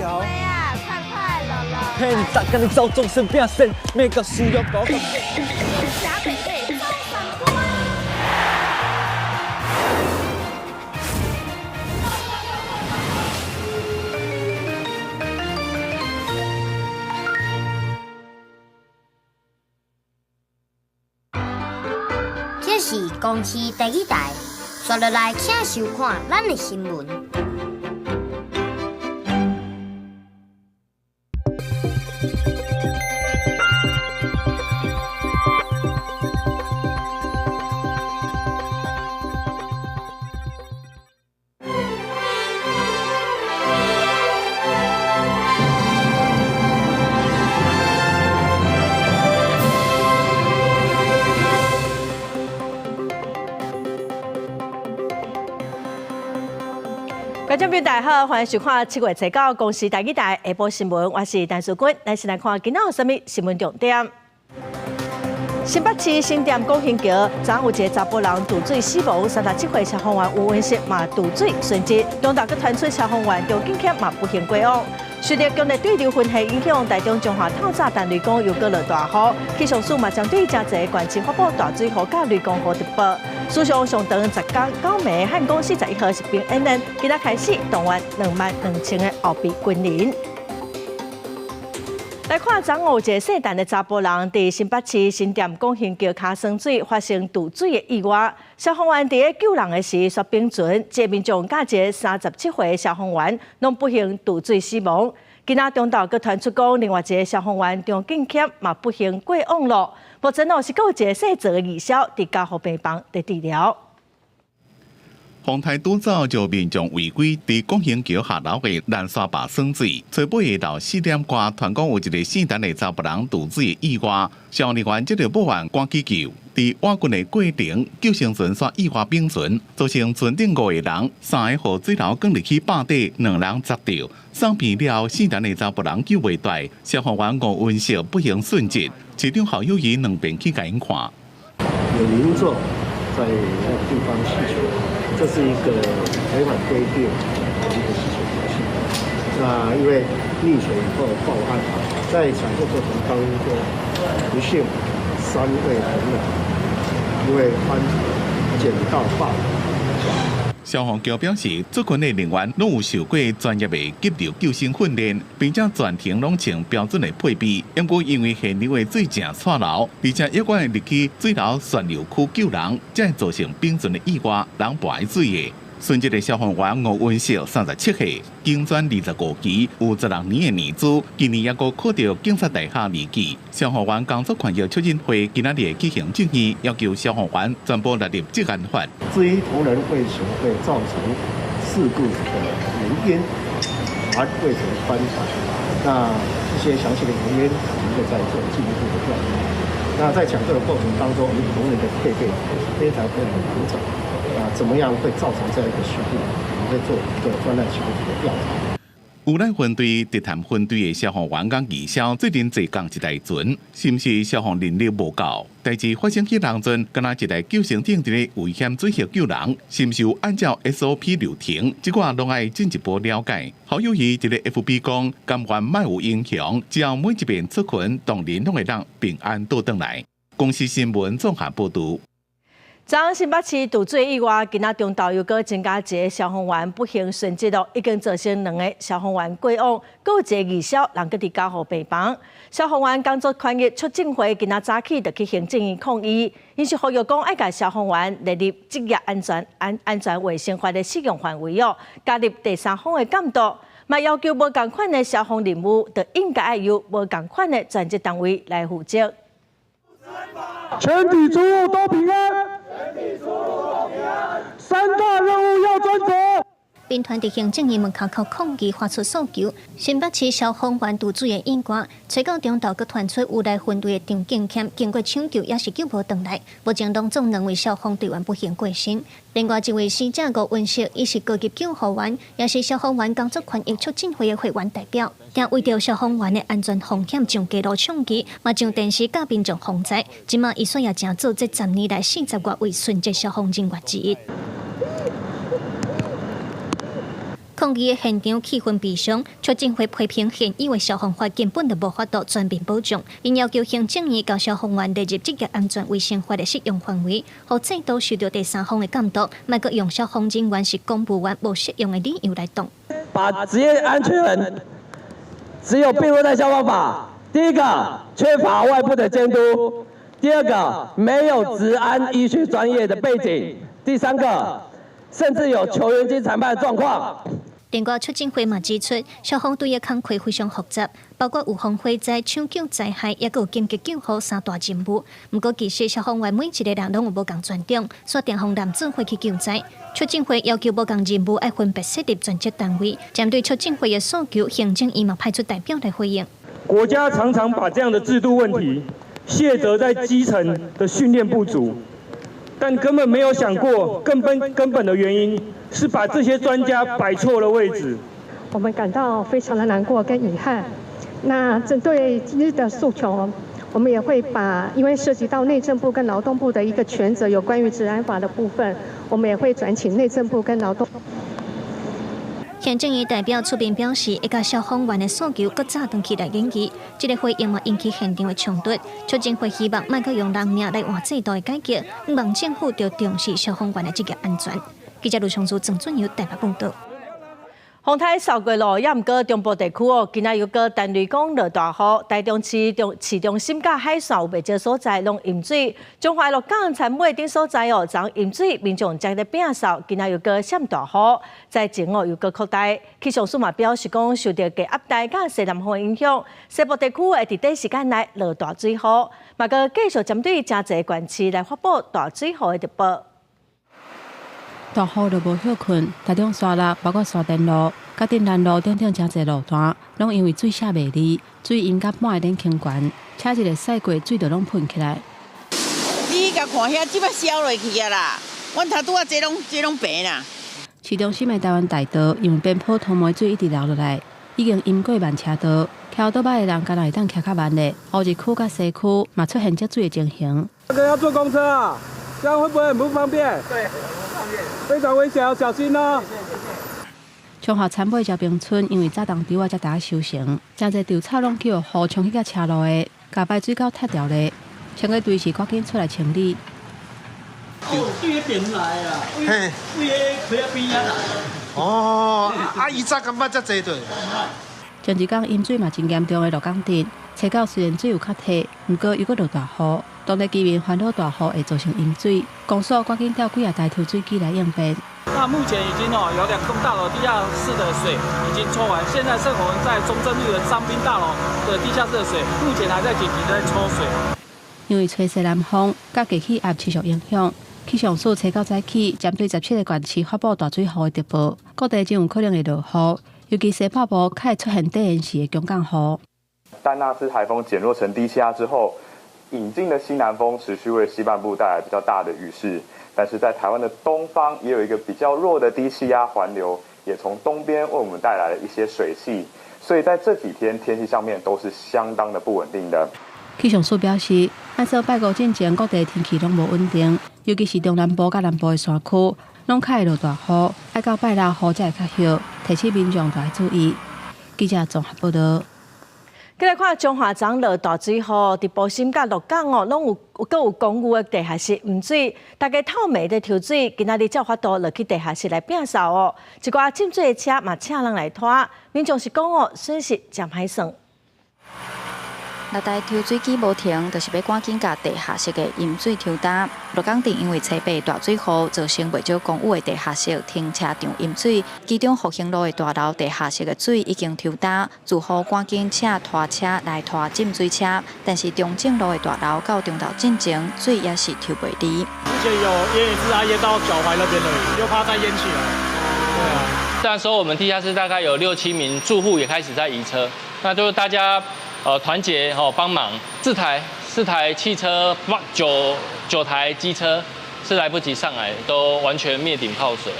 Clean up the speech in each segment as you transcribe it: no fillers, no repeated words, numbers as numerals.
橋。啊，快快樂樂。嘿，你逐工咧走眾生變善，每個需要高。小北北走三關。這是公視第二台，刷落來請收看咱的新聞。觀眾朋友大家好，歡迎收看7月初九公視台語台下晡新聞，我是陳淑君。咱先來看今仔有啥物新聞重點。新北市新店廣興橋，昨有一個查埔人墮水死亡，37歲消防員吳文石嘛墮水殉職。中晝閣傳出消防員張景謙嘛不幸過往。受著強烈對流雲系影響，台中彰化透早陳雷公又閣落大雨，氣象署嘛針對誠濟縣市發布大水雨佮雷公雨特報。史上上長10工九暝漢光41號實兵演練，今仔開始動員22,000個後備軍人。來看昨昏有一個姓陳的查埔人，佇新北市新店廣興橋跤耍水發生墮水的意外。消防員佇咧救人的時，煞冰船，這個民眾佮一個37歲的消防員，攏不幸墮水死亡。今仔中晝閣傳出講，另外一個消防員張敬謙嘛不幸過往咯。目前哦是閣有一個姓趙的義消佇加護病房佇治療。風台拄走就民眾違規佇廣興橋下流的蘭沙壩耍水，初八下晝4點外，傳講有一個姓陳的查埔人墮水的意外，消防人員接著報案，趕去救。佇挖掘的過程，救生船煞意外冰船，造成船頂5個人，3个予水流捲入去壩底，2人砸著。送病了後，姓陳的查埔人救袂帶，消防員吳文石不幸殉職。市長侯友宜兩遍去共𪜶看。有民眾在那個地方戲水，這是一個違反規定的一個戲水遊戲。那因為溺水以後報案，在搶救過程當中，不幸3位同仁因為翻撿到壩。消防局表示，出勤的人員攏有受過專業的急流救生訓練，並且全程攏穿標準的配備。不過因為現場的水誠掣流，而且猶閣會入去水流旋流區救人，才會造成冰船的意外，人跋佇水的。殉職的消防員吳文石37歲，警專25期，有16年的年資，今年猶閣考著警察大學2級。消防員工作權益促進會今仔日去行政院，要求消防員全部納入職安法。至於同仁為什麼會造成事故的原因，而為什麼翻船，那這些詳細的原因，我們會再做進一步的調查。那在搶救的過程當中，我們同仁的配備是非常非常完整。啊，怎麼樣會造成這樣一個事故？我們會做一個專案小組的調查。烏來分隊、竹潭分隊的消防員佮義消最近坐仝一台船，是毋是消防能力無夠？代誌發生彼當陣，敢若一台救生艇佇咧危險水域救人，是毋是有按照 SOP 流程？這寡攏愛進一步了解。侯友宜佇咧 FB 講，甘願莫有英雄，只要每一遍出勤，同仁攏會當平安倒轉來。公視新聞綜合報導。昨新北市墮水意外，今仔中晝又閣增加一個消防員不幸殉職咯，已經造成2個消防員過往，閣有一個義消人閣佇加護病房。消防員工作權益促進會今仔早起就去行政院抗議，𪜶是呼籲講愛共消防員列入職業安全安全衛生法的適用範圍哦，加入第三方的監督，嘛要求無仝款的消防任務，就應該愛由無仝款的專職單位來負責。全體出入都平安。三大任務要專責。民團佇行政院門口抗議，發出訴求。新北市消防員墮水的意外，初九中晝閣傳出烏來分隊的張敬謙經過搶救，也是救無轉來。目前攏總2位消防隊員不幸過身。另外一位死者吳文石，伊是高級救護員，也是消防員工作權益促進會的會員代表。定為著消防員的安全風險上街路倡議，嘛上電視佮民眾防災。這馬伊煞也成做這10年來40外位殉職消防人員之一。抗議的現場氣氛悲傷，促進會批評現有的消防法根本就無法度全面保障，𪜶要求行政院共消防員列入職業安全衛生法的適用範圍，予制度受著第三方的監督，莫閣用消防人員是公務員無適用的理由來擋。把職業安全只有併入在消防法。第一個，缺乏外部的監督；第二個，沒有職安醫學專業的背景；第三個，甚至有球員兼裁判的狀況。另外，促進會嘛指出，消防隊的工課非常複雜，包括預防火災、搶救災害，抑閣有緊急救護三大任務。毋過，其實消防員每一個人攏有無仝專長，煞定予人做伙去救災。促進會要求無仝任務愛分別設立專職單位，針對促進會的訴求，行政院嘛派出代表來回應。國家常常把這樣的制度問題卸責在基層的訓練不足，但根本沒有想過根本的原因是把這些專家擺錯了位置。我們感到非常的難過跟遺憾。那針對今日的訴求，我們也會把，因為涉及到內政部跟勞動部的一個權責，有關於職安法的部分，我們也會轉請內政部跟勞動。行政院代表出面表示，會共消防員的訴求閣早轉去來研議。這個回應嘛引起現場的衝突。促進會希望莫閣用人命來換制度的改革，望政府著重視消防員的職業安全。記者盧松珠、鄭俊友台北報導。風颱掃過囉，也毋過中部地區哦，今仔又閣陳雷講落大雨，台中市中市中心佮海線有袂少所在攏淹水，彰化鹿港田尾等所在哦，昨淹水，民眾正咧摒掃，今仔又閣閃大雨，災情哦又閣擴大。氣象署嘛表示講，受著低壓帶佮西南風影響，西部地區會佇短時間內落大水雨，嘛閣繼續針對誠濟縣市來發布大水雨的特報。大雨就無歇睏，台中沙鹿，包括沙田路、佮鎮南路等等誠濟路段，攏因為水寫袂離，水淹甲半个頂坑懸，車一个駛過，水就攏噴起來。你共看遐，這擺燒落去啊啦！阮頭拄仔這攏這攏白啦。市中心的台灣大道，因為邊坡通梅水一直流落來，已經淹過慢車道，騎歐多擺的人敢若會當騎較慢咧。烏日區佮西區嘛出現積水的情形。這個要坐公車啊，這樣會不會很不方便？對。非常危險，小心哦！彰化田尾茭兵村因為早冬稻仔才拄收成，誠濟稻草攏去予雨沖去甲車路的，共排水溝塞牢咧，清潔隊是趕緊出來清理。哦，對彼邊來啊，對對彼溪仔邊仔來。哦，啊，伊早感覺遮濟對。前一工淹水嘛真嚴重的鹿港鎮，初九雖然水有較退，毋過又閣落大雨，當地居民煩惱大雨會造成淹水，公所趕緊調幾仔台抽水機來應變。那目前已經哦有兩棟大樓地下室的水已經抽完，現在剩我們在中正路的彰濱大樓的地下室的水，目前還在緊急在抽水。因為吹西南風，佮低氣壓持續影響，氣象署初九早起針對17個縣市發布大水雨的特報，各地真有可能會落雨，尤其西北部較會出現短延時的強降雨。丹娜絲颱風減弱成低氣壓之後，引進的西南風持續為西半部帶來比較大的雨勢，但是在台灣的東方也有一個比較弱的低氣壓環流，也從東邊為我們帶來了一些水汽，所以在這幾天天氣上面都是相當的不穩定的。氣象署表示，按照拜五進前各地天氣攏無穩定，尤其是中南部佮南部的山區，攏較會落大雨，愛到拜六雨才會較歇，提醒民眾著愛注意。記者綜合報導。過來看彰化昨落大水雨，佇埔心佮鹿港哦，攏有閣有公寓的地下室淹水，大家透暝咧抽水，今仔日才有法度落去地下室來摒掃哦。一寡浸水的車嘛，請人來拖，民眾是講哦，損失誠歹算。六台抽水機無停，就是欲趕緊共地下室的淹水抽乾。鹿港鎮因為初八大水雨，造成袂少公寓的地下室停車場淹水，其中復興路的大樓地下室的水已經抽乾，住戶趕緊請拖車來拖浸水車。但是中正路的大樓到中晝進前，水也是抽袂離。之前有淹一次啊，淹到腳踝那邊而已，又怕再淹起來。對啊。那時候我們地下室大概有六七名住戶也開始在移車，那就是大家團結吼幫忙，四台汽車八九九台機車是來不及上來，都完全滅頂泡水。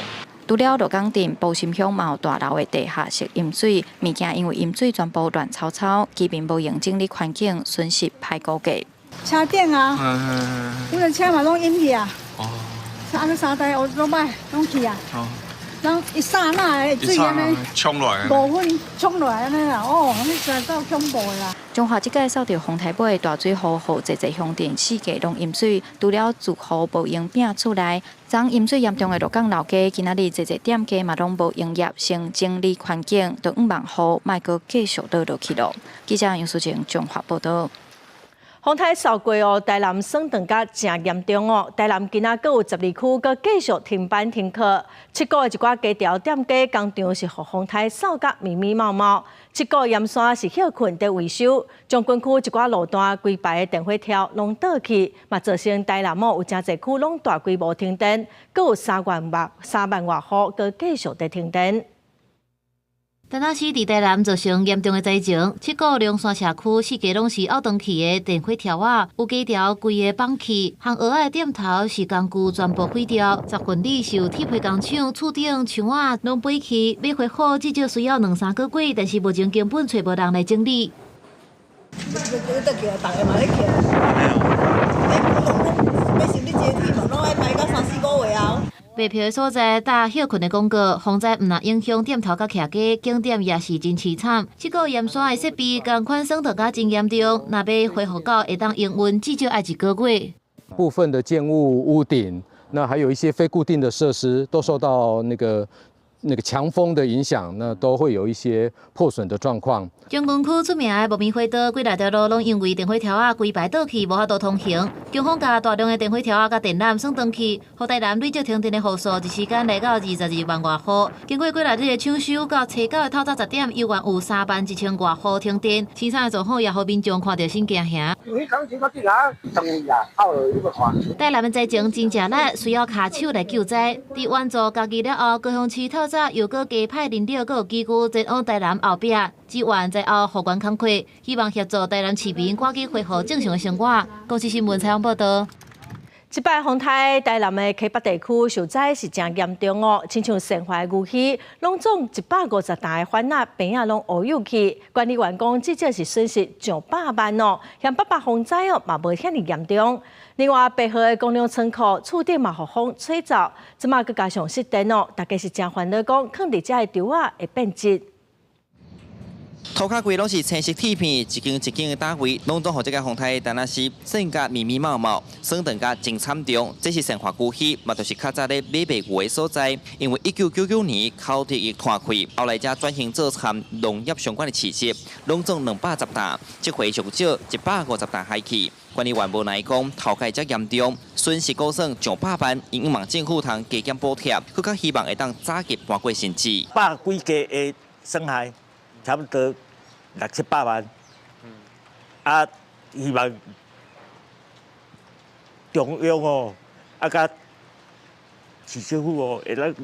除了鹿港鎮埔心鄉嘛有大樓的地下室淹水，物件因為淹水全部亂糟糟，居民無閒整理環境，損失歹估計。車頂啊，阮的車嘛攏淹去啊，哦，啊，三台歐多擺攏去啊。哦。人一剎那的水按呢，衝落來，5分衝落來按呢啦，哦，你真夠恐怖的啦！彰化這屆受著風颱尾大水雨，予濟濟鄉鎮四界攏淹水，除了住戶無閒摒厝內，昨淹水嚴重的鹿港老街，今仔日濟濟店家嘛攏無營業，先整理環境，就向望雨莫閣繼續落落去囉。記者楊淑靜彰化報導。風颱掃過哦，台南損斷甲誠嚴重哦。台南今仔閣有12區閣繼續停班停課。七股的一寡街條店家工廠是予風颱掃甲密密麻麻。七股鹽山是歇睏佇維修，將軍區一寡路段規排的電火柱攏倒去，嘛造成台南哦有誠濟區攏大規模停電，閣有3萬外戶閣繼續佇停電。陳老師佇台南造成嚴重的災情，七股龍山社區四界攏是拗斷去的電火柱仔，有街條規个綁去，烘蚵仔的店頭是工具全部毀掉，十份里受鐵皮工廠厝頂牆仔攏飛去，欲恢復至少需要兩三個月，但是目前根本揣無人來整理。逐个嘛咧叫，欲升你階梯嘛，攏愛排到三四個月後。賣票的所在打歇睏的廣告，風災毋但影響店頭佮徛家，景點也是真淒慘。這個鹽山的設備仝款損斷甲真嚴重，若欲恢復到會當營運，至少愛一個月。部分的建物屋頂，那還有一些非固定的設施，都受到那個強風的影響，那都會有一些破損的狀況。將軍區出名的木棉花道，幾若條路攏因為電火柱仔規排倒去，無法度通行。強風共大量的電火柱仔佮電纜損斷去，予台南累積停電的戶數，一時間來到22萬外戶。經過幾若日的搶修，到初九的透早10點，猶原有3萬1千外戶停電。凄慘的狀況也予民眾看著心驚嚇。台南的災情真正力，需要跤手來救災。佇援助嘉義了後，高雄市透早又閣加派人力閣有機具前往台南後壁支援災後復原工課，希望協助台南市民趕緊恢復正常的生活。公視新聞採訪報導。這擺風颱，台南的溪北地區受災是誠嚴重哦，親像善化牛墟，攏總150擔的番仔棚仔攏烏有去。管理員講，至少是損失上百萬哦。像八八風災哦，嘛無遐爾嚴重。另外，白河的公糧倉庫厝頂嘛予風吹走，這馬閣加上失電哦，大家是誠煩惱，講囥佇遮的櫥仔會變質。塗跤規攏是青色鐵片，一間一間的單位，攏總予這个風颱，但若是損甲密密麻麻，損斷甲真慘重。這是善化牛墟，嘛就是較早咧買賣牛的所在。因為1999年口蹄疫斷開，後來才轉型做和農業相關的市集，攏總210擔，這回上少150擔海去。管理員無奈講，頭改遮嚴重，損失估算上百萬，𪜶向望政府通加減補貼，閣較希望會當早日搬過新址。百幾家的損害，差不多六七百萬。啊，希望中央哦，啊，佮市政府哦，會當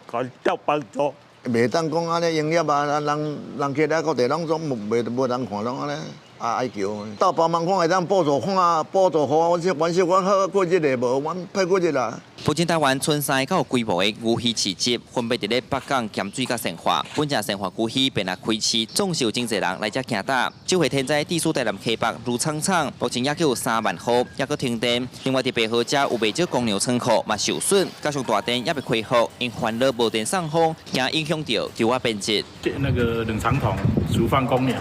共幫助。袂當講按呢營業啊，人人客來各地攏總無無人看，攏按呢啊哀求。鬥幫忙看會當補助看啊，補助予我，阮小阮好過日的無，阮歹過日啦。目前台灣賰三个較有規模的牛墟市集，分別佇咧北港、鹹水佮善化。本正善化牛墟便來開市，總是有真濟人來遮行搭。這回天災地處台南溪北鋁廠廠，目前猶閣有3萬戶，猶閣停電。另外佇白河遮有袂少公糧倉庫嘛受損，加上大電猶未恢復，因煩惱無電送風，驚影響著櫥仔變質。那個冷藏桶儲放公糧，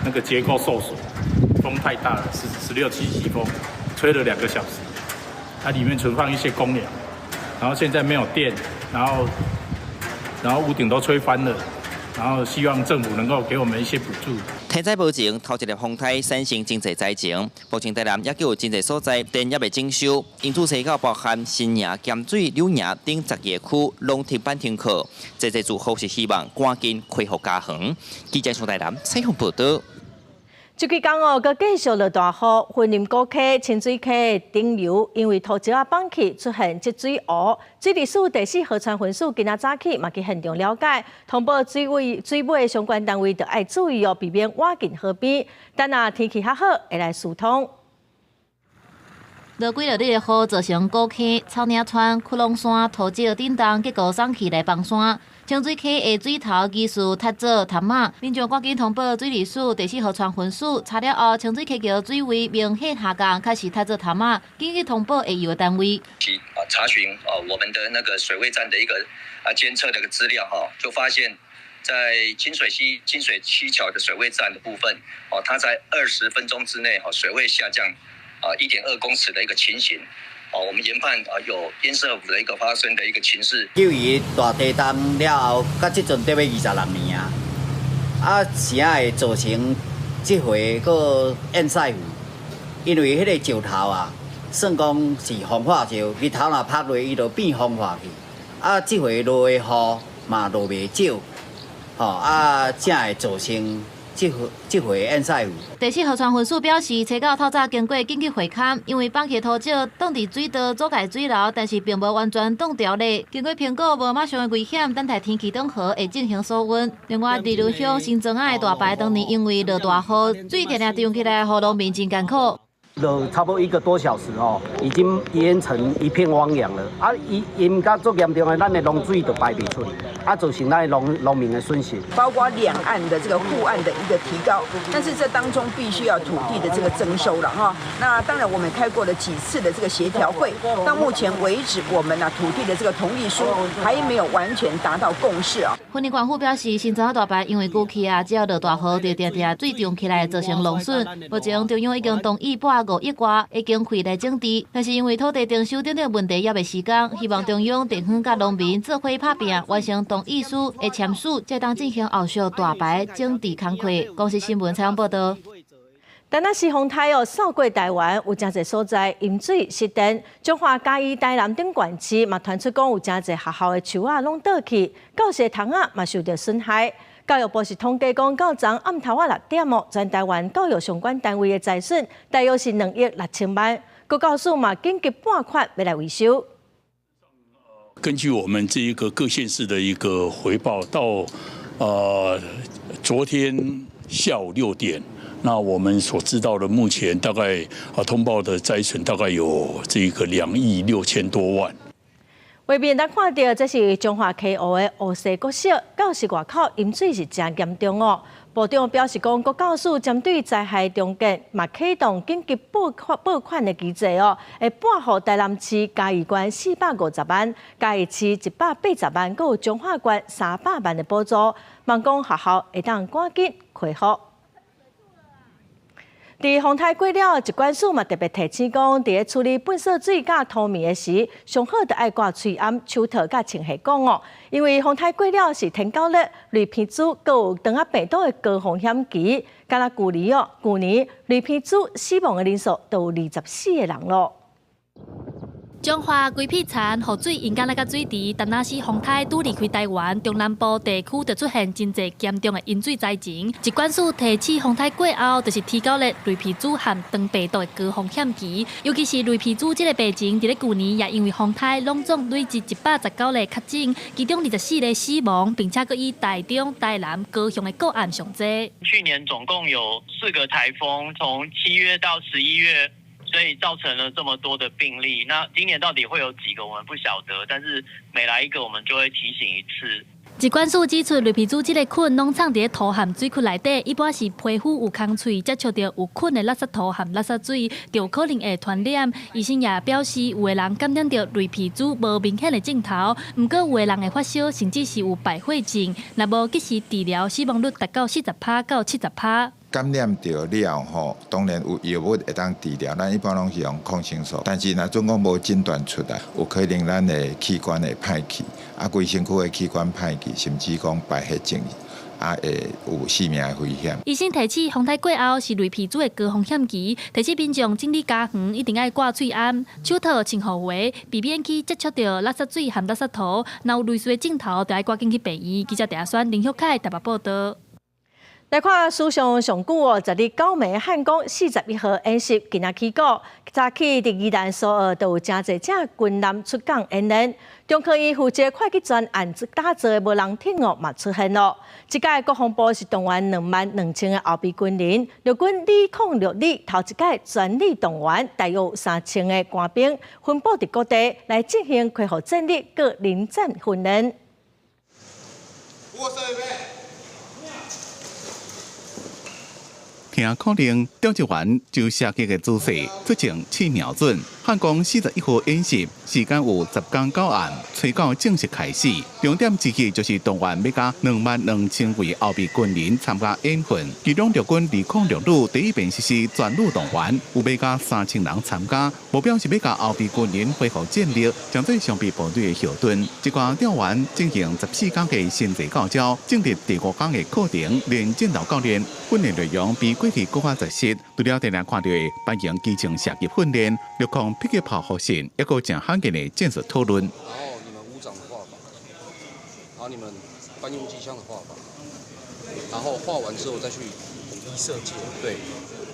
那個結構受損，風太大了，十六七級風，吹了2個小時。它裡面存放一些公糧，然後現在沒有電，然後屋頂都吹翻了，然後希望政府能夠給我們一些補助。天災無情，頭一粒風颱產生真濟災情，目前台南猶閣有真濟所在電猶未整修，因此西到包含新營、鹹水、柳營等12个區攏停班停課，濟濟住戶是希望趕緊恢復家園。記者從台南採訪報導。這幾工哦，閣繼續落大雨，雲林古溪、清水溪的頂流因為土石仔崩去，出現積水湖。水利署第四河川分署今仔早起嘛去現場了解，通報水位水尾的相關單位著愛注意哦，避免倚近河邊。等若天氣較好，會來疏通。落幾落日的雨，造成古坑、草嶺川、窟窿山土石振動，結果送去來崩山。清水溪的水頭疑似塌做潭仔，民眾趕緊通報水利署第四河川分署，查了後，清水溪橋水位明顯下降，確實塌做潭仔，緊急通報下游的單位。啊，查詢啊，我們的那個水位站的一個啊監測的個資料哈，就發現，在清水溪清水溪橋的水位站的部分，哦，它在20分鐘之內，哈，水位下降啊1.2公尺的一個情形。哦，我們研判啊有堰塞湖的一個發生的一個情勢。由於大地震了後，到這陣得欲26年啊，啊，是啥會造成這回閣堰塞湖？因為彼个石頭啊，算講是風化石，日頭若曬落，伊就變風化去。啊，這回落的雨嘛落袂少，吼啊，才會造成這回這回堰塞湖。第四河川分署表示，初九透早經過緊急會勘，因為崩起土石擋佇水道阻礙水流，但是並無完全擋牢咧。經過評估，無馬上的危險，等待天氣轉好會進行疏運。另外，佇崙鄉新莊仔的大排當年因為落大雨，水定定漲起來，予農民真艱苦。落差不多一個多小時哦，已經淹成一片汪洋了。啊，淹淹甲足嚴重的，咱的農水就排袂出去，啊，造成咱的農農民的損失。包括兩岸的這個護岸的一個提高，但是這當中必須要土地的這個徵收了哈。那當然，我們開過了幾次的這個協調會，到目前為止，我們呢土地的這個同意書還沒有完全達到共識啊。雲林縣府表示，新莊仔大排因為過去啊，只要落大雨，就定定水漲起來，造成農損。目前中央已經同意撥5億外的經費來整治，但是因為土地徵收等等問題猶未時間，希望中央地方佮農民做伙拍拚，完成同意書的簽署，才當進行後續大排整治工課。公視新聞採訪報導。但那是風颱哦，掃過台灣有誠濟所在淹水失電，彰化、嘉義、台南等縣市嘛傳出講有誠濟學校的樹仔攏倒去，教室窗仔嘛受著損害。教育部是統計講，到昨暗頭仔6點哦，全台灣教育相關單位的災損大約是2億6千萬。國教署嘛緊急撥款欲來維修。根據我們這一個各縣市的一個回報，到昨天下午6點，那我們所知道的目前大概啊通報的災損大概有這個2億6千多萬。畫面咱看著，這是彰化溪湖的烏溪國小，教室外口淹水是誠嚴重哦。部長表示講，國教署針對災害重建，嘛啟動緊急撥款撥款的機制哦，會撥予台南市、嘉義縣450萬，嘉義市180萬，閣有彰化縣300萬的補助，望講學校會當趕緊恢復。佇風颱過了，疾管署嘛特別提醒講，佇咧處理糞埽水佮塗麵的時，上好著愛掛喙罨、手套佮穿鞋管哦。因為風颱過了是天狗熱、雷鼻蛛，閣有腸仔病毒的高風險期。敢若舊年哦，舊年雷鼻蛛死亡的人數都有24個人囉。彰化規片田雨水淹敢若佮水池，但若是風颱拄離開台灣，中南部地區就出現真濟嚴重的淹水災情。疾管署提醒風颱過後，就是天狗熱、雷鼻蛛和腸病毒的高風險期。尤其是雷鼻蛛這个病情，佇咧舊年也因為風颱攏總累積119例確診，其中24例死亡，並且閣以台中、台南、高雄的個案上濟。去年總共有四個颱風，從7月到11月。所以造成了這麼多的病例。那今年到底會有幾個，我們不曉得。但是每來一個，我們就會提醒一次。疾管署指出，雷鼻蛛這个菌攏藏佇咧土和水窟內底，一般是皮膚有空喙接觸著有菌的垃圾土和垃圾水，就有可能會傳染。醫生也表示，有的人感染著雷鼻蛛無明顯的症頭，毋過有的人會發燒，甚至是有敗血症。若無及時治療，死亡率達到40%到70%。感染著了後，當然有藥物會當治療，咱一般攏是用抗生素。但是若準講無診斷出來，有可能咱的器官會歹去，啊，規身軀的器官歹去，甚至講敗血症，啊，會有性命的危險。醫生提醒，風颱過後是雷鼻蛛的高風險期，提醒民眾整理家園一定愛掛喙罨、手套穿護鞋，避免去接觸著垃圾水和垃圾土。若有類似的症頭，就愛趕緊去病院。記者鄭阿選、林旭凱台北報導。來看史上上久哦，十日九暝漢光41號演習今仔起鼓，早起佇宜蘭蘇澳就有誠濟隻軍艦出港演練。中科院負責會計專案打造的無人艇哦，嘛出現咯。這屆國防部是動員22,000個後備軍人，陸軍2006旅頭一屆全力動員，大約3000個官兵分布佇各地來進行恢復戰力佮臨戰訓練。聽口令，調集員就射擊的姿勢，出槍試瞄準。漢光41號演習時間有10工9暗，吹到正式開始。重點之一就是動員欲佮22,000位後備軍人參加演訓。其中陸軍206旅第一遍實施全旅動員，有欲佮3000人參加，目標是欲共後備軍人恢復戰力，將做常備部隊的後盾。這寡調員進行14工的實際教招，進入第五工的課程，練戰鬥教練訓練內容比過去閣較紮實。除了定定看著的班型機槍射擊訓練，陸空迫擊炮護身，抑閣誠罕見的戰術討論。然後你們武長的畫法，然後你們班用機槍的畫法，然後畫完之後再去統一設計。對。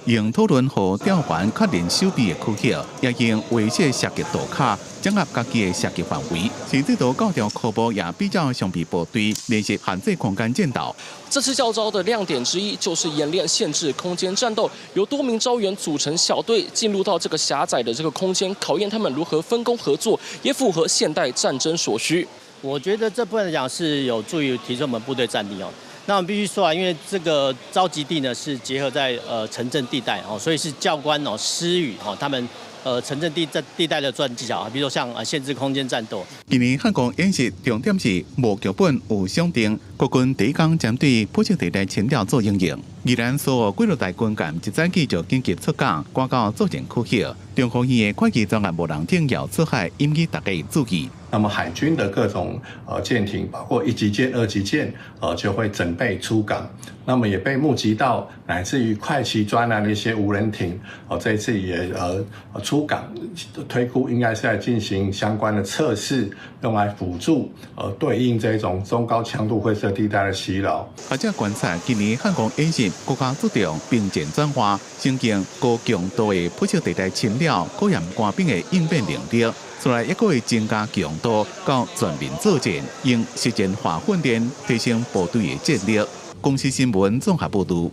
用討論予調員確認手臂的區域，也用畫設射擊圖卡，掌握家己的射擊範圍。甚至到教條科目也比較常備部隊練習限制空間戰鬥。這次教召的亮點之一就是演練限制空間戰鬥，由多名召員組成小隊進入到這個狹窄的這個空間，考驗他們如何分工合作，也符合現代戰爭所需。我覺得這部分來講是有助於提升我們部隊戰力哦。那我們必須說啊，因為這個召集地呢是結合在城鎮地帶哦，所以是教官哦施予哦他們城鎮地帶的作戰技巧啊，比如說像限制空間戰鬥。今年漢光演習重點是無劇本有想定，國軍第一工針對灰色地帶侵擾做應用。宜蘭蘇澳幾落台軍艦一早起就緊急出港，趕到作戰區域。中科院的會計專案無人艇也出海，引起大家注意。那麼海軍的各種艦艇，包括一級艦、二級艦，就會準備出港。那麼也被募集到，乃至於快騎專案的一些無人艇，哦，這一次也出港，推估應該是在進行相關的測試，用來輔助對應這種中高強度灰色地帶的襲擾。學者觀察今年漢光演習，閣較注重兵戰轉化，增強高強度的灰色地帶侵擾，考驗官兵的應變能力。此外，抑閣會增加強度到全面作戰，用實戰化訓練提升部隊的戰力。公視新聞綜合報導。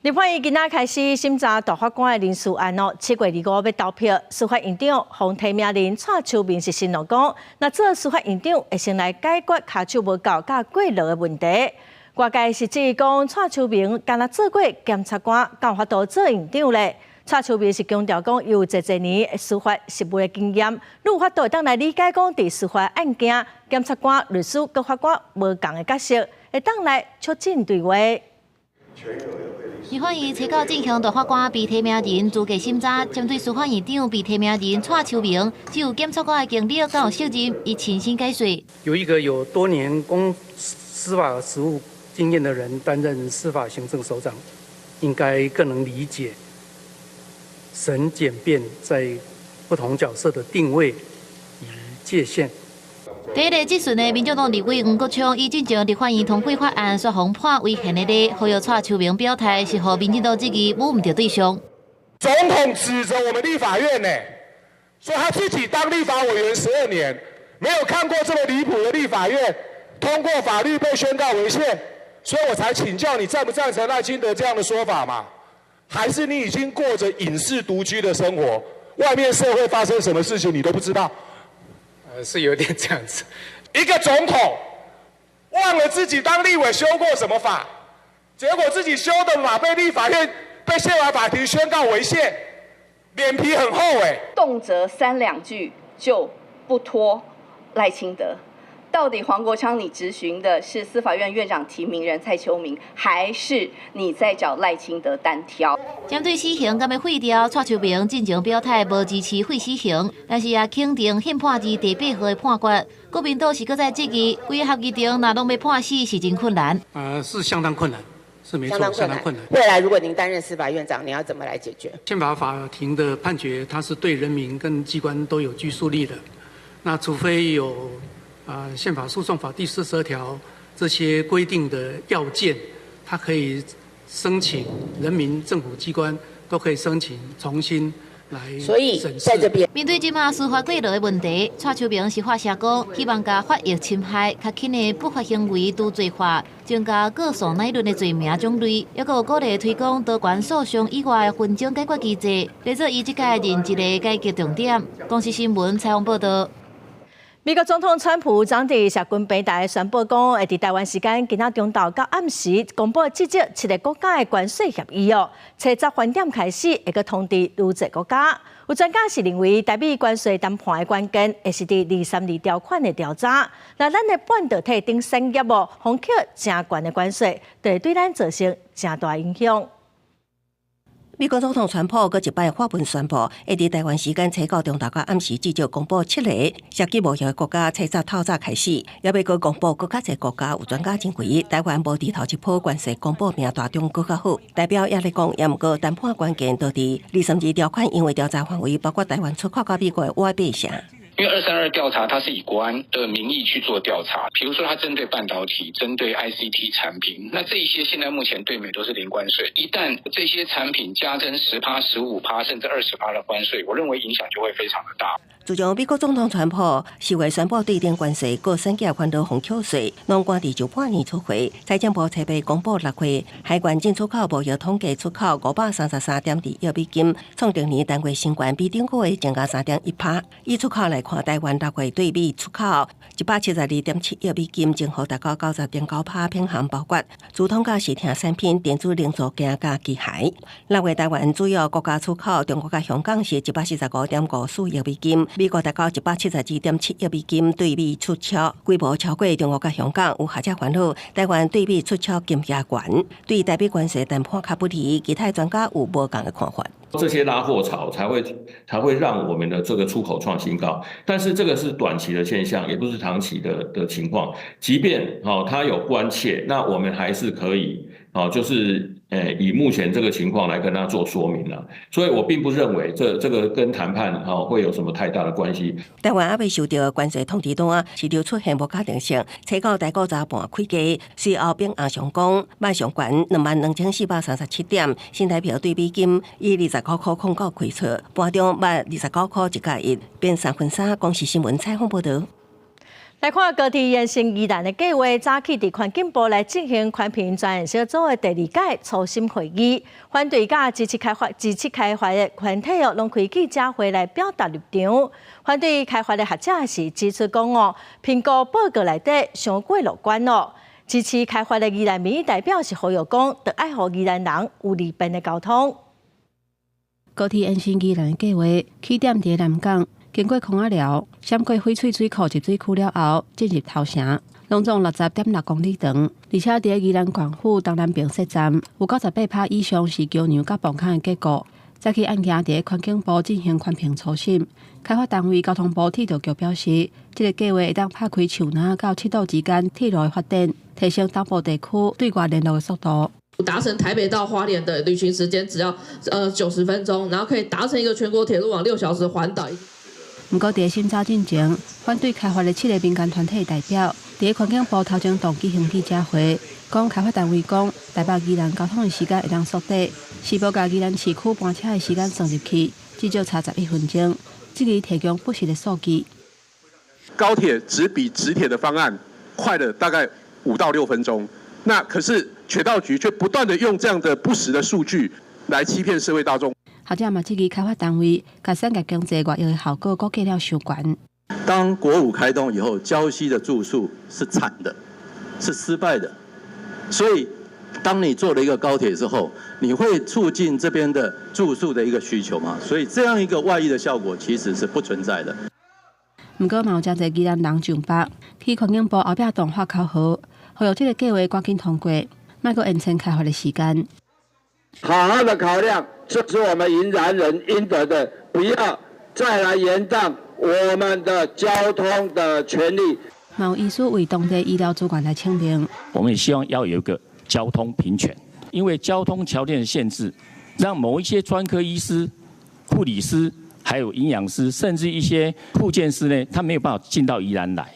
立法院今仔開始審查大法官的人事案哦，7月25欲投票。司法院長予提名人蔡秋明是承諾講，若做司法院長會先來解決跤手無夠佮過勞的問題。外界是質疑講，蔡秋明敢若做過檢察官，敢有法度做院長咧？蔡秋明是強調講，伊有濟濟年司法實務的經驗，愈有法度會當來理解講，佇司法案件，檢察官、律師佮法官無仝的角色，會當來促進對話。立法院初九進行大法官被提名人資格審查，針對司法院長被提名人蔡秋明，只有檢察官的經歷敢有適任，伊親身解說。有一個有多年公司法實務經驗的人擔任司法行政首長，應該更能理解審檢辯在不同角色的定位與界限。第一個質詢的民進黨立委黃國昌，伊進前立法院通過法案，煞予判違憲的咧，呼籲蔡秋明表態是予民進黨質疑摸毋著對象。總統指責我們立法院呢，說他自己當立法委員12年，沒有看過這麼離譜的立法院通過法律被宣告違憲，所以我才請教你贊不贊成賴清德這樣的說法嘛？還是你已經過着隱世獨居的生活，外面社會發生什麼事情你都不知道？是有點這樣子。一個總統忘了自己當立委修過什麼法，結果自己修的法被立法院、被憲法法庭宣告違憲，臉皮很厚欸。動輒三兩句就不脫賴清德。到底黃國昌，你質詢的是司法院院長提名人蔡秋明，還是你在找賴清德單挑？針對死刑敢欲廢掉，蔡秋明進前表態無支持廢死刑，但是也肯定憲判字第八號的判決。國民黨是閣再質疑，規個合議庭若攏欲判死是真困難。是相當困難，是沒錯，相當困難。未來如果您擔任司法院長，你要怎麼來解決？憲法法庭的判決，它是對人民跟機關都有拘束力的。那除非有憲法訴訟法第42條這些規定的要件，他可以申請人民政府機關都可以申請重新來。所以在這邊面對這馬司法過勞的問題，蔡秋明是發聲講，希望共法益侵害較輕的不法行為除罪化，增加告訴乃論的罪名種類，抑閣有鼓勵推廣多元訴訟以外的紛爭解決機制，來做伊這屆任職的改革重點。公視新聞採訪報道。美國總統川普昨佇社群平台宣布講，會佇台灣時間今仔中晝到暗時公布至少七个國家的關稅協議哦。初十飯點開始會閣通知愈濟國家。有專家是認為，台美關稅談判的關鍵會是佇232條款的調查。若咱的半導體等產業哦，予課誠懸的關稅，就會對咱造成誠大影響。美國總統川普閣一擺發文宣布，會佇台灣時間初九中晝到暗時至少公布七個涉及貿易的國家，初十透早開始，猶欲閣公布閣較濟國家。有專家認為，台灣無佇頭一波關稅公布名單中閣較好。代表也咧講，猶毋過談判關鍵就佇232條款，因為調查範圍包括台灣出口到美國的外幣啥。因為232調查，它是以國安的名義去做調查，比如說它針對半導體、針對 ICT 產品，那這一些現在目前對美都是零關稅。一旦這些產品加徵10趴、15趴甚至20趴的關稅，我認為影響就會非常的大。自從美國總統川普四月宣布對頂關稅，各產業煩惱予課稅，攏趕佇上半年出貨。財政部初步公布6月海關進出口貿易統計出口533.2億美金，創歷年單月新高，比頂個月增加3.1趴。以出口來看，台灣6月對美出口172.7億美金，增幅達到90.9趴，品項包括傳統佮視聽產品、電子零組件佮機械。6月台灣主要國家出口中國佮香港是145.54億美金。美國達到172.7億美金對美出超，規模超過中國佮香港。有學者煩惱，台灣對美出超金額懸，對台美關稅談判較不利。其他專家有無仝的看法。這些拉貨潮才會讓我們的這個出口創新高，但是這個是短期的現象，也不是長期的情況。即便哦他有關切，那我們還是可以哦，就是以目前這個情況來跟他做說明啦。所以我並不認為這個跟談判哦會有什麼太大的關係。台灣猶未收到關稅通知單，市場出現無確定性。初九台股早盤開低，隨後變紅上攻，賣上懸22,437點，新台幣對美金以29塊09開出，盤中賣29塊1角1，變3分3。公視新聞採訪報導。來看高鐵延伸宜蘭的計劃，早起佇環境部來進行寬頻專案小組的第二屆初審會議，反對佮支持開發的團體哦，攏開記者會來表達立場。反對開發的學者是指出講哦，評估報告內底傷過樂觀哦。支持開發的宜蘭民意代表是呼籲講，著愛予宜蘭人有利便的交通。高鐵延伸宜蘭的計劃起點佇南港，經過空仔寮，閃過翡翠水庫集水區了後，進入頭城，攏總60.6公里長，而且佇宜蘭縣府東南邊設站，有98趴以上是橋梁佮磅空的結構。早起案件佇環境部進行環評初審，開發單位交通部鐵道局表示，這个計劃會當拍開樹林到七堵之間鐵路的發展，提升東部地區對外聯絡的速度。達成台北到花蓮的旅行時間只要90分鐘，然後可以達成一個全國鐵路網6小時環島。毋過，佇審查進前，反對開發的七个民間團體代表，佇環境部頭前棟舉行記者會，講開發單位講台北宜蘭交通的時間會當縮短，是無共宜蘭市區班車的時間算入去，至少差11分鐘。這個提供不實的數據。高鐵只比直鐵的方案快了大概5到6分鐘，那可是鐵道局卻不斷的用這樣的不實的數據來欺騙社會大眾。學者嘛質疑開發單位，共產業經濟外溢的效果估計了傷懸。當國五開通以後，礁溪的住宿是慘的，是失敗的。所以，當你做了一個高鐵之後，你會促進這邊的住宿的一個需求嗎？所以，這樣一個外溢的效果其實是不存在的。毋過，嘛有誠濟宜蘭人上北去環境部後壁棟發口號，呼籲這个計劃趕緊通過，莫閣延長開發的時間。好好的考量，這是我們宜蘭人應得的，不要再來延宕我們的交通的權利。嘛有醫師為當地醫療資源來請命。我們也希望要有一個交通平權，因為交通條件的限制，讓某一些專科醫師、護理師、還有營養師，甚至一些復健師呢，他沒有辦法進到宜蘭來，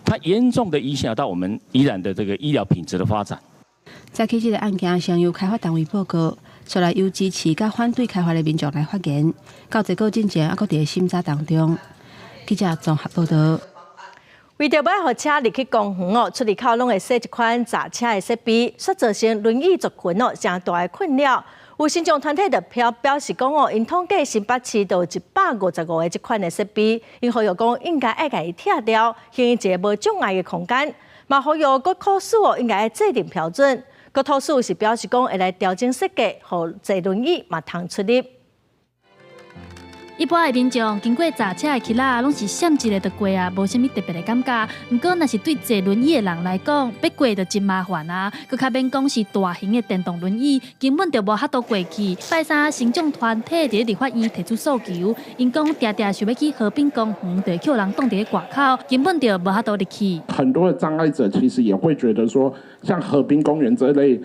他嚴重的影響到我們宜蘭的這個醫療品質的發展。早起這个案件先由開發單位報告，出來由支持佮反對開發的民眾來發言，到結果進前猶閣佇咧審查當中。記者綜合報道。為著欲予車入去公園哦，出入口攏會設一款閘車的設備，煞造成輪椅族群哦，誠大的困擾。有身障團體就表示講哦，𪜶統計新北市就有155個這款的設備，𪜶呼籲講應該愛共伊拆掉，形成一个無障礙的空間。嘛呼籲國土署哦，應該愛制定標準。國土署是表示講會來調整設計，予坐輪椅嘛通出入。一般的民眾經過閘車的墘仔，攏是閃一下就過啊，無啥物特別的感覺。毋過，若是對坐輪椅的人來講，欲過就真麻煩啊。閣較免講是大型的電動輪椅，根本就無法度過去。拜三，身障團體佇立法院提出訴求，𪜶講定定想欲去河濱公園，就會予人擋佇咧外口，根本就無法度入去。很多的障礙者其實也會覺得說，像河濱公園這類，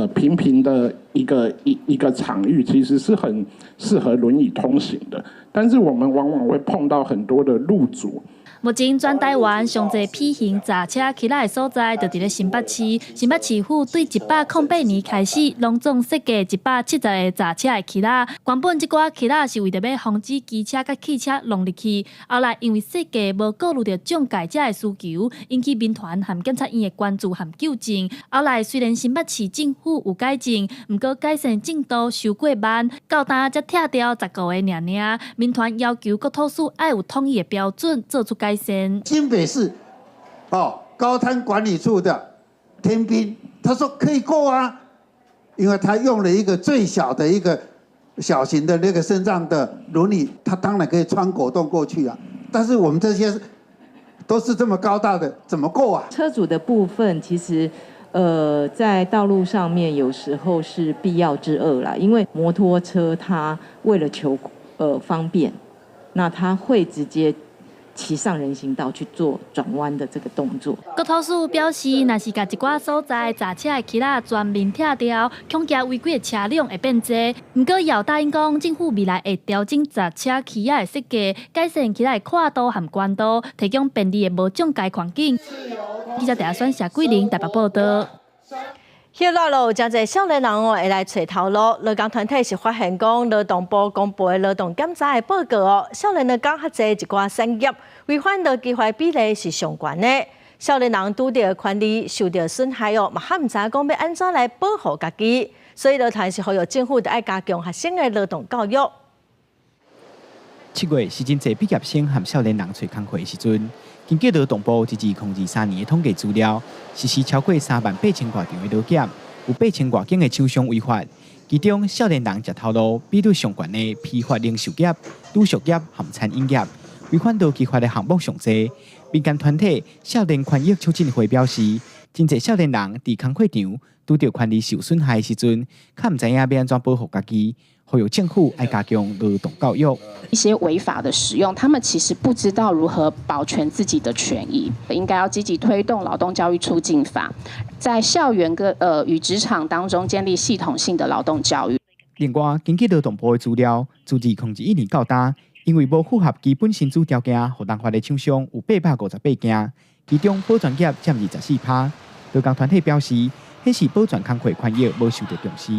平平的一個場域，其實是很適合輪椅通行的。但是我們往往會碰到很多的路阻。目前全台灣上濟 P 型閘車墘仔的所在，就佇咧新北市。新北市府對108年開始，攏總設計170個閘車的墘仔。原本這寡墘仔是為著欲防止機車佮汽車撞入去，後來因為設計無顧慮著障礙者的需求，引起民團和檢察院的關注和糾正。後來雖然新北市政府有改進，毋過改善進度傷過慢，到今才拆掉15個爾爾。民團要求國土署愛有統一的標準，做出改善。新北市哦，高灘管理處的天兵，他說可以過啊，因為他用了一個最小的一個小型的那個身障的輪椅，他當然可以穿果凍過去啊。但是我們這些都是這麼高大的，怎麼過啊？車主的部分其實，在道路上面有時候是必要之惡啦，因為摩托車它為了求方便，那他會直接騎上人行道去做轉彎的這個動作。國土署表示，若是共一寡所在閘車的墘仔全面拆掉，恐驚違規的車輛會變濟。毋過，也答應講，政府未來會調整閘車墘仔的設計，改善墘仔的闊度和寬度，提供便利的無障礙環境。記者鄭選謝桂玲台北報道。歇熱咯，有誠濟少年人哦會來揣頭路。勞工團體是發現講，勞動部公布的勞動檢查的報告哦，少年勞工較濟一寡產業違反勞基法比例是上懸的。少年人拄著權利受著損害哦，嘛較毋知影講欲按怎來保護家己，所以勞團是呼籲政府著愛加強學生的勞動教育。7月是真濟畢業生和少年人揣工課的時陣。根據勞動部截至2023年的統計資料，實施超過3萬8千外場的勞檢，有8千外間的廠商違法。其中，少年人食頭路比率上懸的批發零售業、賭博業和餐飲業，違反勞基法的項目上濟。民間團體少年權益促進會表示，真濟少年人佇工課場拄著權利受損害的時陣，較毋知影欲按怎保護家己。呼籲政府愛加強勞動教育。一些違法的使用，他們其實不知道如何保全自己的權益，應該要積極推動勞動教育促進法，在校園跟與職場當中建立系統性的勞動教育。另外，根據勞動部的資料，自2021年到今，因為無符合基本薪資條件，予人罰的廠商有858間，其中保全業佔24%。勞工團體表示，顯示保全工課權益無受到重視，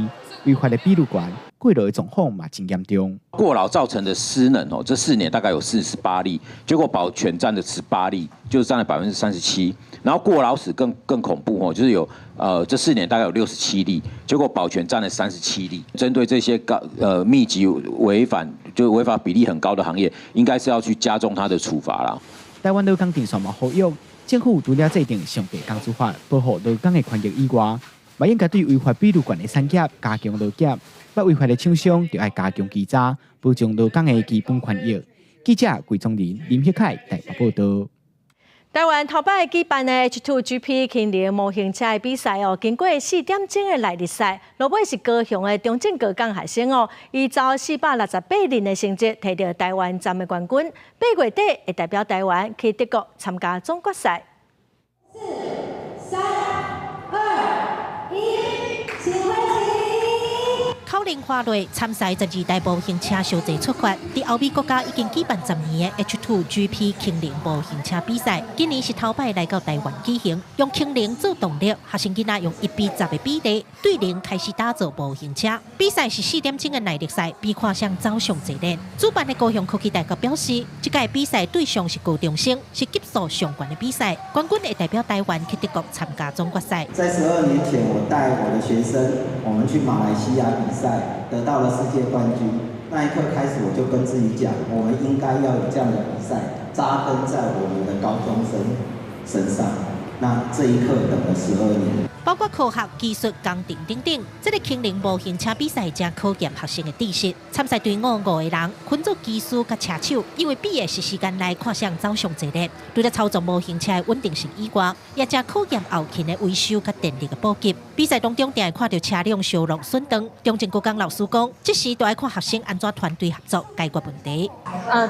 違法的比率懸，過勞的狀況嘛真嚴重。過勞造成的失能哦，這4年大概有48例，結果保全佔了18例，就佔了37%。然後過勞死更恐怖哦，就是有這4年大概有67例，結果保全佔了37例。針對這些高密集違反就違法比例很高的行業，應該是要去加重它的處罰啦。台灣勞工陣線嘛呼籲政府除了制定上低工資法保護勞工的權益以外，嘛應該對違法比率懸的產業加強勞檢，捌違法的廠商就愛加強稽查，保障勞工的基本權益。記者桂宗林、林旭凱台北報道。台灣頭擺舉辦的 H2GP 輕型模型車的比賽哦，經過4點鐘的耐力賽，落尾是高雄的中正高工學生哦，伊走468輪的成績，提著台灣站的冠軍。8月底會代表台灣去德國參加總決賽。四、三、二、一，請開始。口令花落參賽12台模型車相齊出發，佇歐美國家已經舉辦10年的 H2 Two GP 輕能模型車比賽，今年是頭擺來到台灣舉行，用氫能做動力，學生囡仔用1比10的比例對零開始打造模型車。比賽是4點鐘的耐力賽，比看誰走上濟練。主辦的高雄科技大學表示，這屆比賽對象是高中生，是級數上懸的比賽，冠軍會代表台灣去德國參加總決賽。在12年前，我帶我的學生，我們去馬來西亞比賽，得到了世界冠軍。那一刻開始，我就跟自己講，我們應該要有這樣的比賽，扎根在我們的高中生身上。那這一刻等了12年。包括科學、技術、工程等等，這个輕能模型車比賽誠考驗學生的知識。參賽隊伍五個人，分做機師佮車手，因為比的是時間內看誰走上濟練。除了操縱模型車的穩定性以外，也誠考驗後勤的維修佮電力的補給。比賽當中，定會看著車輛燒錄損斷。中正國工老師講，這時都愛看學生按怎團隊合作解決問題。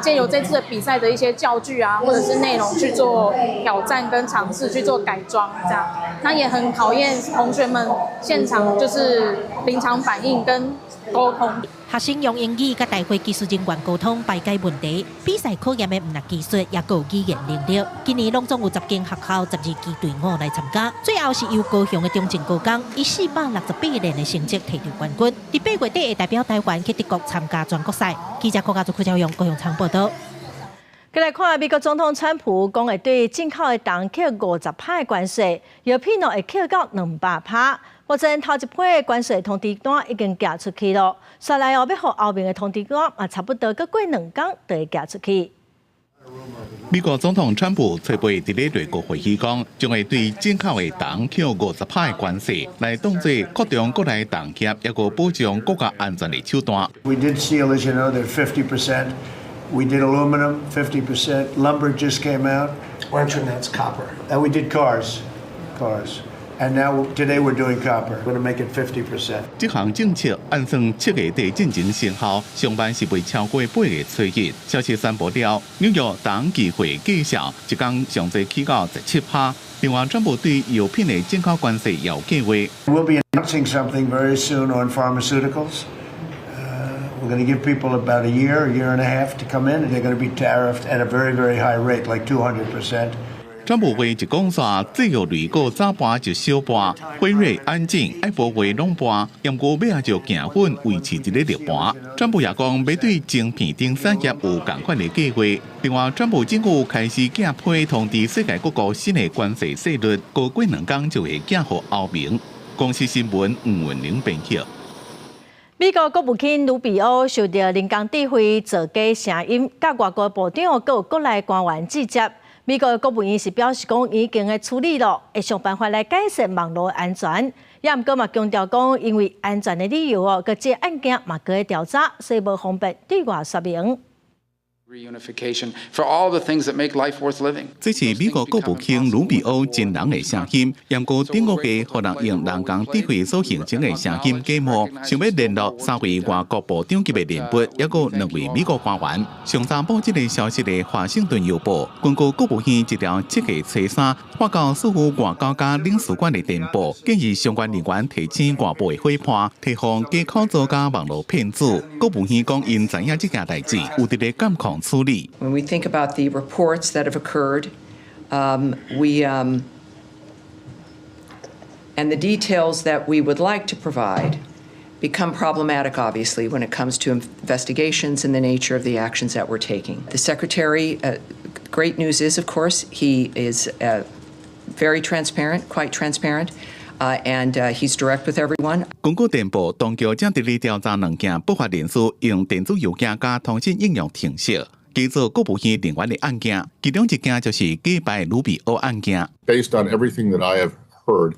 藉由這次的比賽的一些教具啊，或者是內容去做挑戰跟嘗試去做改裝，這樣，那也很考驗同學們現場就是臨場反應跟溝通。學生用英語佮大會技術人員溝通排解問題。比賽考驗的毋但技術，也閣有語言能力。今年攏總有10間學校12支隊伍來參加，最後是由高雄的中正高工以468練的成績提著冠軍。佇8月底會代表台灣去德國參加全國賽。記者郭家竹、柯昭勇高雄場報導。過來看美國總統川普講會對進口的銅課50趴的關稅，藥品呢會課到200趴。目前頭一批的關稅通知單已經寄出去囉，紲來哦欲予歐盟的通知單嘛，差不多閣過兩工就會寄出去。美國總統川普初八佇咧內閣會議講，將會對進口的銅課50趴的關稅，來當做擴張國內銅業，抑閣保障國家安全的手段。 We did steel, as you know, they're 50%. We did aluminum, 50%. Lumber just came out. Why don't you announce copper? And we did cars, cars. And now today we're doing copper. We're going to make it 50%. 這項政策按算7月底進前生效，上慢是袂超過8月初一。消息宣布了，紐約銅期貨價數一工上濟起到17趴。另外，川普對藥品的進口關稅也有計劃。 We'll be announcing something very soon on pharmaceuticals. We're going to give people about a year, a year and a half to come in, and they're going to be tariffed at a very, very high rate, like 200%. 川普話一講煞，製藥類閣早搬就少搬，輝瑞、安進、艾伯維攏搬，毋過尾仔就行穩維持這个熱盤。川普也講，欲對晶片等產業有仝款的計劃。另外，川普政府開始寄批通知世界各國新的關稅稅率，閣過兩工就會寄予歐盟。公視新聞吳文玲編輯。美國國務卿盧比歐受著人工智慧造假聲音，佮外交部長閣有國內官員指責。美國國務院是表示講已經會處理囉，會想辦法來改善網路安全。也毋過嘛強調講，因為安全的理由哦，閣這案件嘛閣咧調查，所以無方便對外說明。 Reunification for all the things that make life worth living. 這是美國國務卿盧比歐真人的聲音，毋過頂個月予人用人工智慧所形成的聲音假冒，想欲聯絡三位外交部長級的人物，抑閣兩位美國官員。上早報這个消息的華盛頓郵報，根據國務院一條7月初三發到所有外交佮領事館的電報，建議相關人員提醒外部的夥伴，提防假口罩佮網路騙子。國務院講，𪜶知影這件代誌，有佇咧監控處理。 When we think about the reports that have occurred, and the details that we would like to provide become problematic, obviously, when it comes to investigations and the nature of the actions that we're taking. The secretary, great news is, of course, he is very transparent, quite transparent. And he's direct with everyone. 根據電報，當局正佇咧調查兩件不法人士用電子郵件佮通訊應用程式，假做國務院人員的案件，其中一件就是假扮盧比歐案件。 Based on everything that I have heard,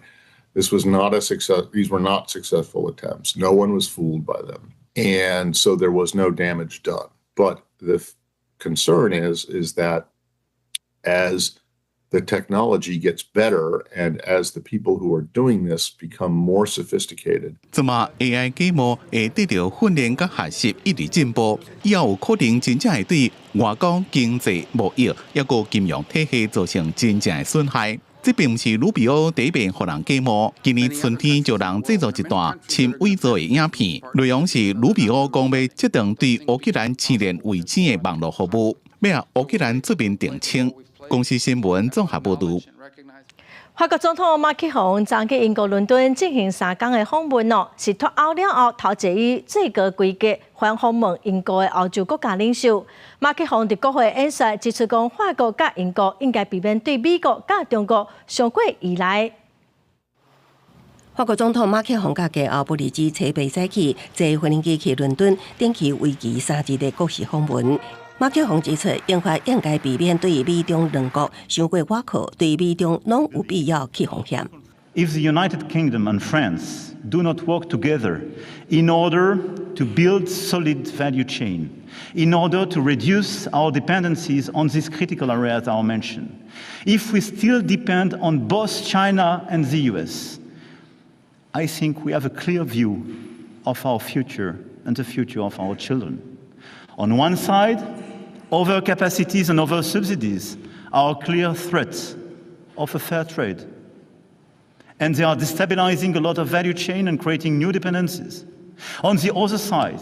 this was not a success. These were not successful attempts. No one was fooled by them, and so there was no damage done. But the concern is that as the technology gets better and as the people who are doing this become more sophisticated. 這馬 AI 假冒會得著訓練佮學習一直進步，以後有可能真正會對外交、經濟、貿易抑閣金融體系造成真正的損害。這並毋是盧比歐第一遍予人假冒，今年春天就人製作一段深偽造的影片，內容是盧比歐講欲切斷對烏克蘭青年衛星的網路服務。欲予烏克蘭出面澄清。公視新聞綜合報導。法國總統馬克宏昨去英國倫敦進行3工的訪問哦，是脫歐了後頭一个以最高規格訪訪問英國的歐洲國家領袖。馬克宏佇國會演說指出，講法國佮英國應該避免對美國佮中國傷過依賴。法國總統馬克宏佮繼後布里茲初八早起坐飛機去倫敦，展開為期3日的國事訪問。馬克宏指出，英法應該避免對美中兩國傷過倚靠，對美中攏有必要去風險。 If the United Kingdom and France do not work together in order to build solid value chain, in order to reduce our dependencies on these critical areas I mentioned, if we still depend on both China and the US, I think we have a clear view of our future and the future of our children. On one side, overcapacities and over subsidies are clear threats of a fair trade. And they are destabilizing a lot of value chain and creating new dependencies. On the other side,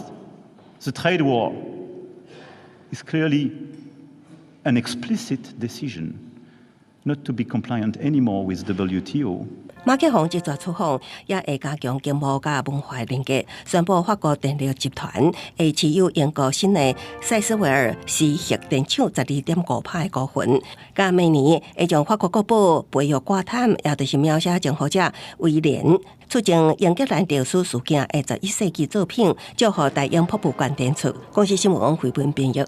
the trade war is clearly an explicit decision not to be compliant anymore with WTO. 馬克宏這逝出訪，也會加強經貿佮文化連結，宣布法國電力集團會持有英國新的塞斯維爾斯核電廠12.5%的股份，佮明年會將法國國寶培育掛毯，也就是描寫征服者威廉出征英格蘭歷史事件的11世紀作品，借予大英博物館展出。公視新聞王惠文編譯。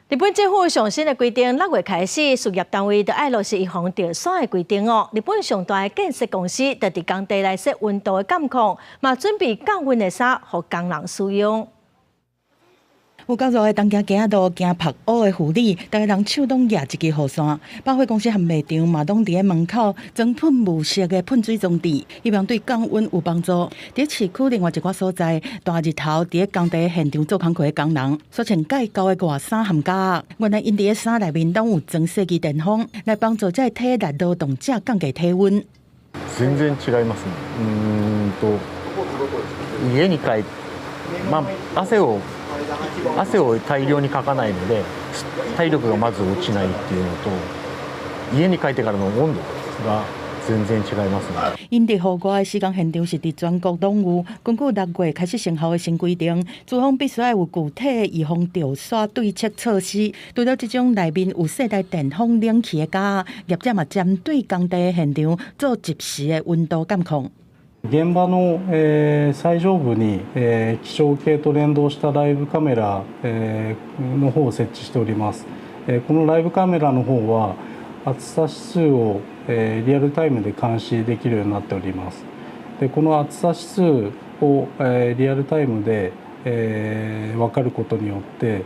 日本政府上新的規定，6月開始，事業單位就愛落實預防著痧的規定哦。日本上大的建設公司就佇工地來設溫度的監控，嘛準備降溫的衫予工人使用。有夠熱的東京街仔路，驚曝烏的婦女，逐个人手攏舉一支雨傘。百貨公司和賣場嘛，攏佇咧門口裝噴霧式的噴水裝置，希望對降溫有幫助。佇市區另外一寡所在，大日頭佇咧工地現場做工課的工人，所穿蓋厚的外衫和夾，原來𪜶佇咧衫內面攏有裝設計電風，來幫助這个體力勞動者降低體溫。全然違いますね。うんと家に帰まあ汗を大量にかかないので体力がまず落ちないっていうのと家に帰ってからの温度が全然違いますね。𪜶佇戶外施工現場是佇全國攏有，根據6月開始生效的新規定，資方必須愛有具體的預防著痧對策措施。除了這種內面有設帶電風冷氣的夾，業者嘛針對工地現場做即時的溫度監控。現場の最上部に気象計と連動したライブカメラの方を設置しております。このライブカメラの方は暑さ指数をリアルタイムで監視できるようになっております。でこの暑さ指数をリアルタイムで分かることによって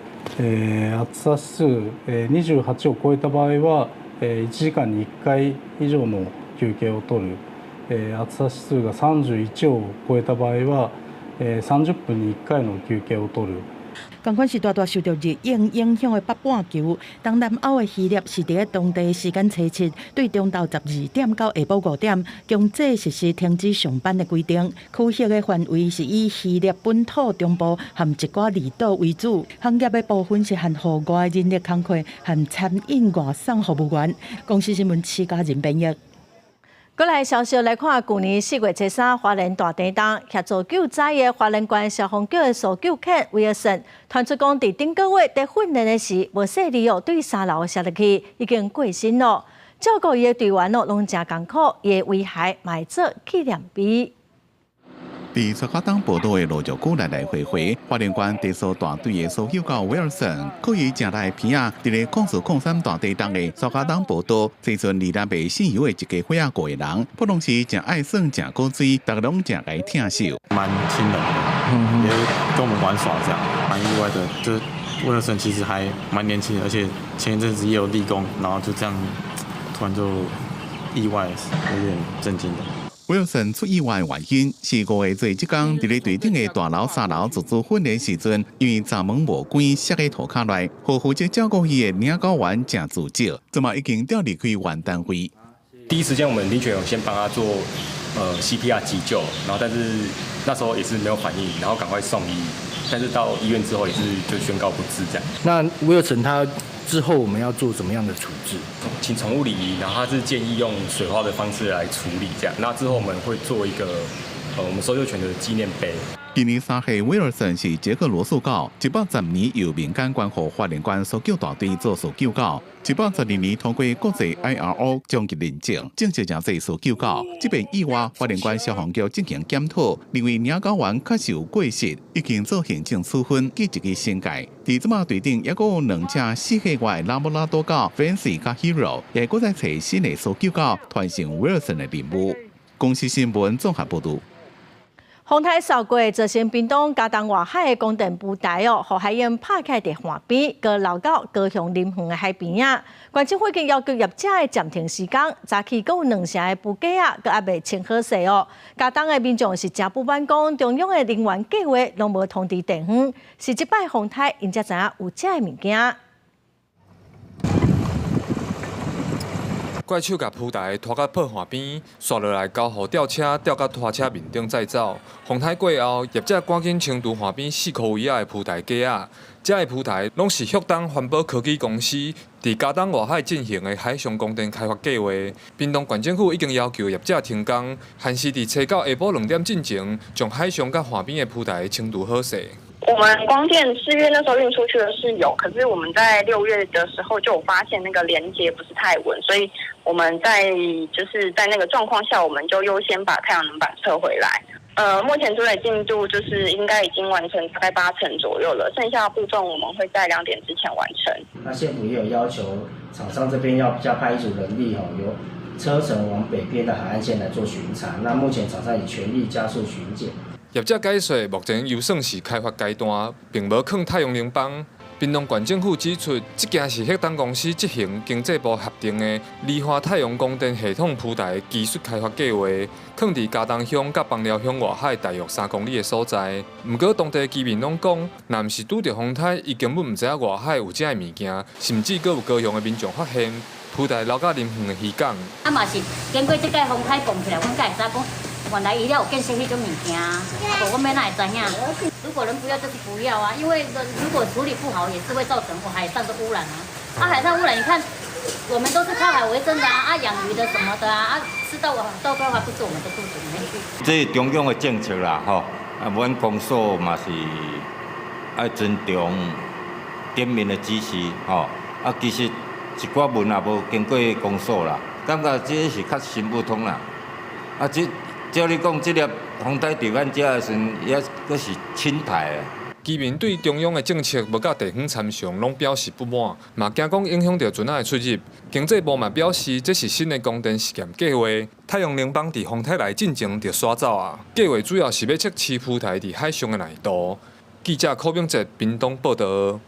暑さ指数28を超えた場合は1時間に1回以上の休憩を取る。暑さ指数が31を超えた場合は30分に1回の休憩を取る。仝款是大大受著熱湧影響的北半球，東南歐的希臘是佇咧當地時間初七，對中晝12點到下晡5點，強制實施停止上班的規定。區域的範圍是以希臘本土中部和一寡離島為主，行業的部分是含戶外人力工課和餐飲外送服務員。公視新聞徐家仁編譯。過來消息來看，舊年4月初3，花蓮大地震協助救災的花蓮縣消防局的搜救犬威爾森，傳出講佇頂個月佇訓練的時，無細膩哦，對三樓摔落去，已經過身咯。照顧伊的隊員哦，攏誠艱苦，伊的遺骸嘛會做紀念碑。佇沙卡東報道的羅玉久來來回回，花蓮縣地搜大隊的搜救狗威爾森，靠伊誠力的鼻仔，佇咧04/03大地震的沙卡東報道，這陣離南北四游的一家伙仔五個人，不攏是誠愛耍、誠古錐，逐家攏誠共疼惜。蠻親人的，也跟我們玩耍這樣，蠻意外的。就威爾森其實還蠻年輕的，而且前一陣子也有立功，然後就這樣突然就意外，有點震驚的。威爾森出意外的原因是5月做這工，佇咧隊頂的大樓三樓自主訓練時陣，因為閘門無關，摔佇塗跤內，予負責照顧伊的領狗員誠自責，這馬已經調離開原單位。第一時間，我們領犬員先幫他做CPR 急救，然後但是那時候也是沒有反應，然後趕快送醫，但是到醫院之後也是就宣告不治這樣。那威爾森他之後我們要做怎麼樣的處置？請寵物禮儀，然後他是建議用水化的方式來處理，這樣。那之後我們會做一個，我們搜救犬的紀念碑。今年3歲威爾森是捷克羅素狗，110年由民間關護發電官搜救大隊做搜救狗，112年通過國際 IRO 將其認證，正式成做搜救狗。這遍意外，花蓮縣消防局進行檢討，認為領狗員確實有過失，已經做行政處分，記一支懲戒。佇這馬隊頂，猶閣有兩隻4歲外拉布拉多狗 Fancy 佮 Hero，也閣在揣新的搜救狗，完成威爾森的任務。公視新聞綜合報導。風颱掃過，造成屏東佳冬外海的光電浮台哦，予海湧拍起佇岸邊，閣流到高雄林園的海邊仔。縣政府已經要求業者的暫停施工，早起閣有兩成的浮架仔，閣猶未清好勢哦。佳冬的民眾是誠不滿，講中央的能源計劃攏無通知地方，是這擺風颱，𪜶才知影有這个物件。怪手共浮台拖到破岸邊，紲落來交予吊車吊到拖車面頂載走。風颱過後，業者趕緊清除岸邊四箍圍仔的浮台架仔。這个浮台攏是旭東環保科技公司佇佳冬外海進行的海上光電開發計劃。屏東縣政府已經要求業者停工，限時佇初九下晡2點進前，將海上佮岸邊的浮台清除好勢。我們光電4月那時候運出去的是有，可是我們在6月的時候就有發現那個連接不是太穩，所以我們在就是在那個狀況下，我們就優先把太陽能板撤回來。目前作業進度就是應該已經完成大概8成左右了，剩下的部分我們會在2點之前完成。那縣府也有要求廠商這邊要加派一組人力，吼，由車城往北邊的海岸線來做巡查。那目前廠商已全力加速巡檢。業者解釋，目前猶算是開發階段，並無囥太陽能板。屏東縣政府指出，這件是旭東公司執行經濟部核定的離岸太陽光電系統浮台技術開發計劃，囥佇佳冬鄉佮枋寮鄉外海大約3公里的所在。毋過當地居民攏講，若毋是拄著風颱，𪜶根本毋知影外海有這个物件，甚至閣有高雄的民眾發現浮台流到林園的漁港。啊嘛是經過這擺風颱講起來，阮才會知講。原來伊了有建設彼種物件，啊無阮欲哪會知影？如果人不要就是不要啊，因為如果處理不好，也是會造成海上的污染啊。啊，海上污染，你看，我們都是靠海為生的啊，啊養魚的什麼的啊，啊吃到到最後還不是我們的肚子裡面去。這是中央的政策啦，吼，啊，阮公所嘛是愛尊重頂面的指示，吼，啊，其實一寡文也無經過公所啦，感覺這是較行不通啦，啊，這。照你講，這粒風颱佇阮遮的時陣，也閣是輕颱啊。居民對中央的政策無佮地方參詳，攏表示不滿，嘛驚講影響著船仔的出入。經濟部嘛表示，這是新的光電試驗計劃，太陽能板佇風颱來進前就徙走啊。計劃主要是欲測試浮台佇海上的耐度。記者柯炳哲屏東報導。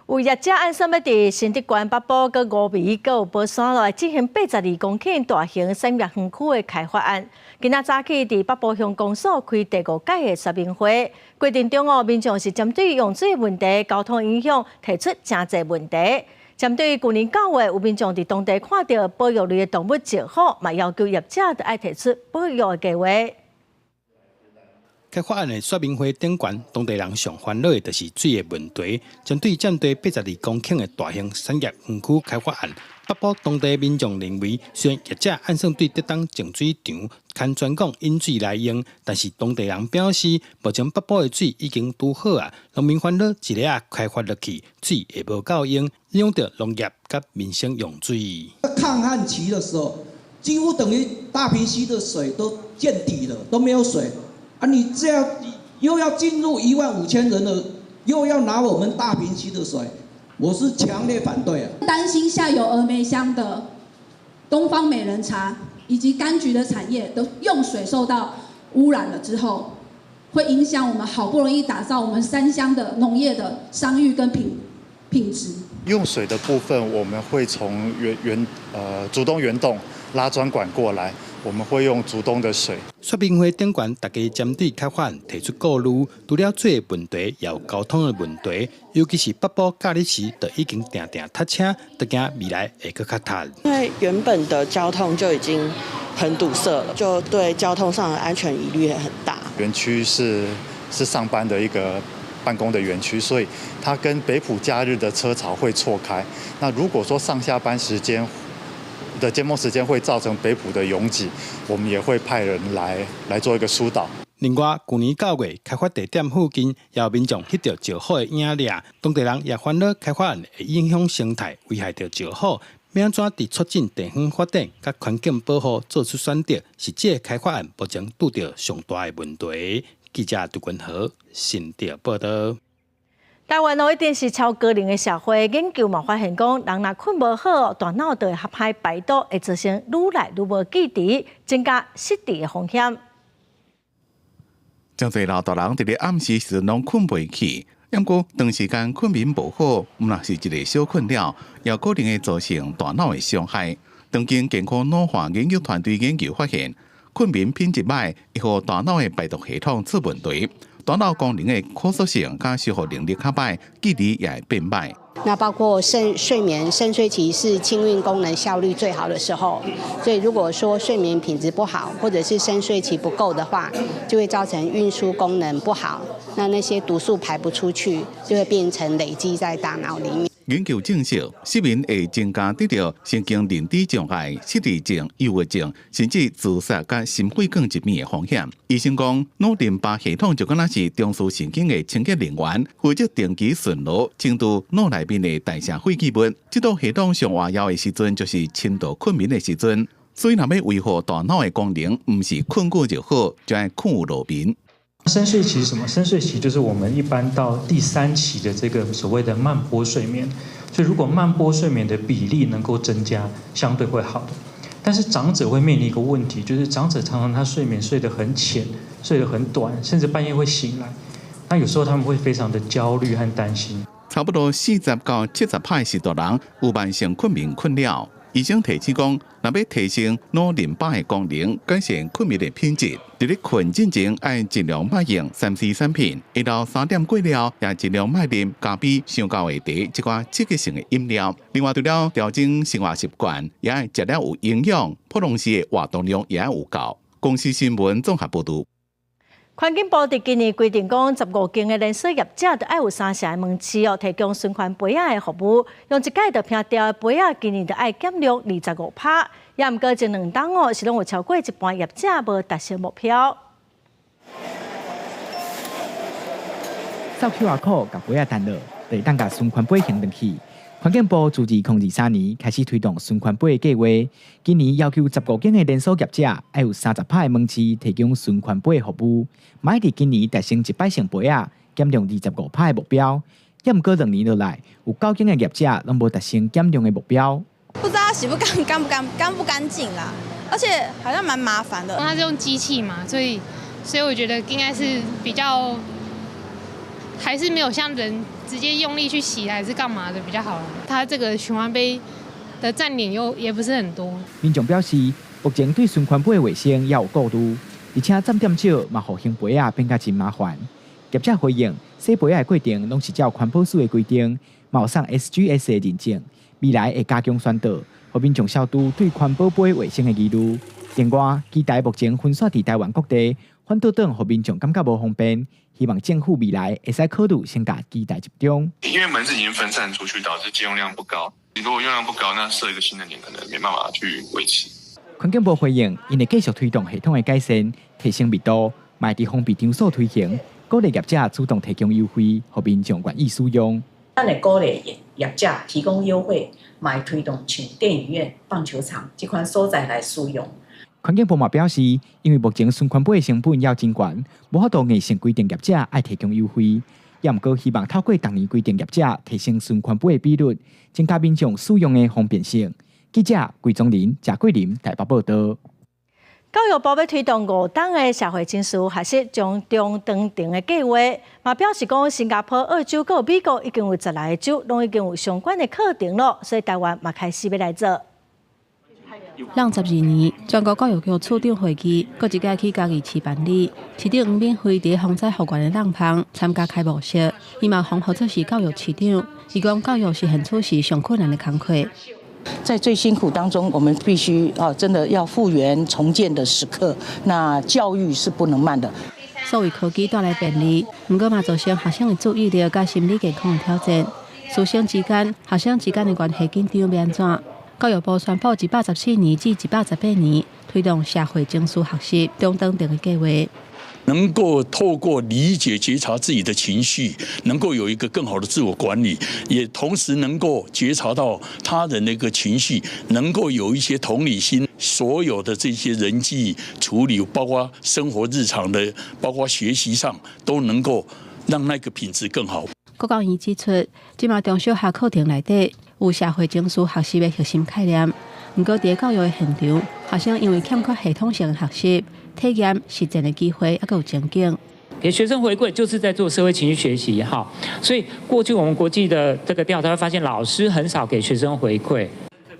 有業者按算欲佇新竹縣北埔、閣五味、閣有寶山來進行82公頃大型產業園區的開發案。今仔早起佇北埔鄉公所開第五屆的說明會，過程中哦，民眾是針對用水問題、交通影響提出誠濟問題。針對舊年9月有民眾佇當地看著保育類的動物石虎，嘛要求業者著愛提出保育的計劃。開發案的說明會頂懸，當地人上煩惱的就是水的問題。針對佔地82公頃的大型產業園區開發案，北埔當地民眾認為，雖然業者按算對竹東淨水場牽專管引水來用，但是當地人表示，目前北埔的水已經拄好啊，農民煩惱一下開發落去，水會無夠用，影響著農業佮民生用水。抗旱期的時候，幾乎等於大平溪的水都見底了，都沒有水。啊，你這樣又要進入1萬5千人了，又要拿我們大平溪的水，我是強烈反對啊！擔心下游峨眉鄉的東方美人茶以及柑橘的產業都用水受到污染了之後，會影響我們好不容易打造我們山鄉的農業的商譽跟品質。用水的部分，我們會從原原竹東源洞拉專管過來。我們會用竹東的水。說明會頂懸，大家針對開發案提出顧慮，除了水的問題，也有交通的問題，尤其是北埔假日時，就已經定定塞車，就驚未來會閣較塞。因為原本的交通就已經很堵塞了，就對交通上的安全疑慮也很大。園區是上班的一個辦公的園區，所以它跟北埔假日的車潮會錯開。那如果說上下班時間的尖峰時間會造成北埔的擁擠，我們也會派人來做一個疏導。另外，舊年9月開發地點附近也有民眾翕著石虎的影掠，當地人也煩惱開發案會影響生態，危害著石虎。欲按怎佇促進地方發展佮環境保護做出選擇，是這个開發案目前拄著上大的問題。記者杜君和新竹報導。台灣哦，一定是超高齡的社會，研究嘛發現講，人若睏無好，大腦就會較歹排毒，會造成愈來愈無記憶，增加失智的風險。真濟老大人佇咧暗時時攏睏袂去，毋過長時間睏眠無好，毋但是一个小困擾，也可能會造成大腦的傷害。長庚健康老化研究團隊研究發現，睏眠品質䆀，會予大腦的排毒系統出問題，大腦功能的可塑性佮修復能力較䆀，記憶也會變䆀。那包括深睡眠，深睡期是清運功能效率最好的時候，所以如果說睡眠品質不好，或者是深睡期不夠的話，就會造成運輸功能不好，那些毒素排不出去，就會變成累積在大腦裡面。研究證實，失眠會增加得著神經認知障礙、失智症、憂鬱症，甚至自殺佮心血管疾病的風險。醫生講，腦淋巴系統就敢若是中樞神經的清潔人員，負責定期巡邏、清除腦內面的代謝廢棄物。這套系統上活躍的時陣，就是深度睏眠的時陣。所以，若欲維護大腦的功能，毋是睏久就好，就愛睏有落眠。深睡期是什麼？深睡期就是我們一般到第三期的這個所謂的慢波睡眠。所以如果慢波睡眠的比例能夠增加，相對會好的。但是長者會面臨一個問題，就是長者常常他睡眠睡得很淺，睡得很短，甚至半夜會醒來。那有時候他們會非常的焦慮和擔心。差不多40到70%序大人有慢性睏眠困擾。醫生提醒講，若欲提升腦淋巴的功能，改善睏眠的品質，佇咧睏進前愛盡量莫用3C 產品，下晝3點過了也盡量莫啉咖啡、傷厚的茶，這寡刺激性的飲料。另外，除了調整生活習慣，也愛食了有營養，普通時的活動量也愛有夠。公視新聞綜合報導。環境部佇今年規定講，15間的連鎖業者著愛有三成的門市哦，提供循環杯仔的服務，用一擺就屏掉的杯仔，今年著愛減量25%。也毋過前兩冬哦，是攏有超過一半業者無達成目標。掃 QR code 共杯仔彈落，就會當共循環杯還轉去。環境部自2023年開始推動循環杯的計劃，今年要求15間的連鎖業者愛有30%的門市提供循環杯的服務，嘛愛佇今年達成一擺性杯仔減量25%的目標。也毋過2年落來，有九間的業者攏無達成減量的目標。不知道洗不乾乾不乾乾不乾淨啦，而且好像蠻麻煩的。它是用機器嘛，所以我覺得應該是比較，還是沒有像人直接用力去洗還是幹嘛的比較好。它這個循環杯的佔點又也不是很多。民眾表示，目前對循環杯的衛生也有顧慮，而且站點少，嘛予還杯仔變甲真麻煩。業者回應，洗杯仔的過程攏是照環保署的規定，嘛有送 SGS 的認證，未來會加強宣導，予民眾消除對環保杯衛生的疑慮。另外，期待目前分散佇台灣各地，反倒轉予民眾感覺無方便。希望政府未來會使考慮先共機台集中。因為門市已經分散出去，導致借用量不高。你如果用量不高，那設一個新的點可能沒辦法去維持。環境部回應，𪜶會繼續推動系統的改善，提升密度，嘛會佇封閉場所推行，鼓勵業者主動提供優惠，予民眾願意使用。咱會鼓勵業者提供優惠，嘛會推動像電影院、棒球場這款所在來使用。環境部嘛表示，因為目前循環杯的成本猶真懸，無法度硬性規定業者愛提供優惠。也毋過希望透過逐年規定業者提升循環杯的比率，增加民眾使用的方便性。記者桂宗林、謝桂林台北報導。教育部欲推動五冬的社會情緒學習將中長程的計劃，嘛表示講新加坡、澳洲、閣有美國已經有16个州，攏已經有相關的課程囉，所以台灣嘛開始欲來做。2012年，全國教育局處長會議，閣一擺去嘉義市辦理。市長黃敏惠佇防災復原的廊坊參加開幕式，伊嘛予號做是教育市長。伊講教育是現此時上困難的工課。在最辛苦當中，我們必須啊，真的要復原重建的時刻，那教育是不能慢的。數位科技帶來便利，毋過嘛造成學生的注意力佮心理健康的挑戰。師生之間、學生之間的關係緊張欲按怎？教育部宣布，114年至118年推動社會情緒學習中長程的計劃。能夠透過理解、覺察自己的情緒，能夠有一個更好的自我管理，也同時能夠覺察到他人的一個情緒，能夠有一些同理心。所有的這些人際處理，包括生活日常的，包括學習上，都能夠讓那個品質更好。國教院指出，這馬中小學課程內底有社會情緒學習的核心概念，毋過佇教育的現場，學生因為欠缺系統性的學習、體驗、實踐的機會，猶閣有前景。給學生回饋，就是在做社會情緒學習，哈。所以過去我們國際的這個調查會發現，老師很少給學生回饋。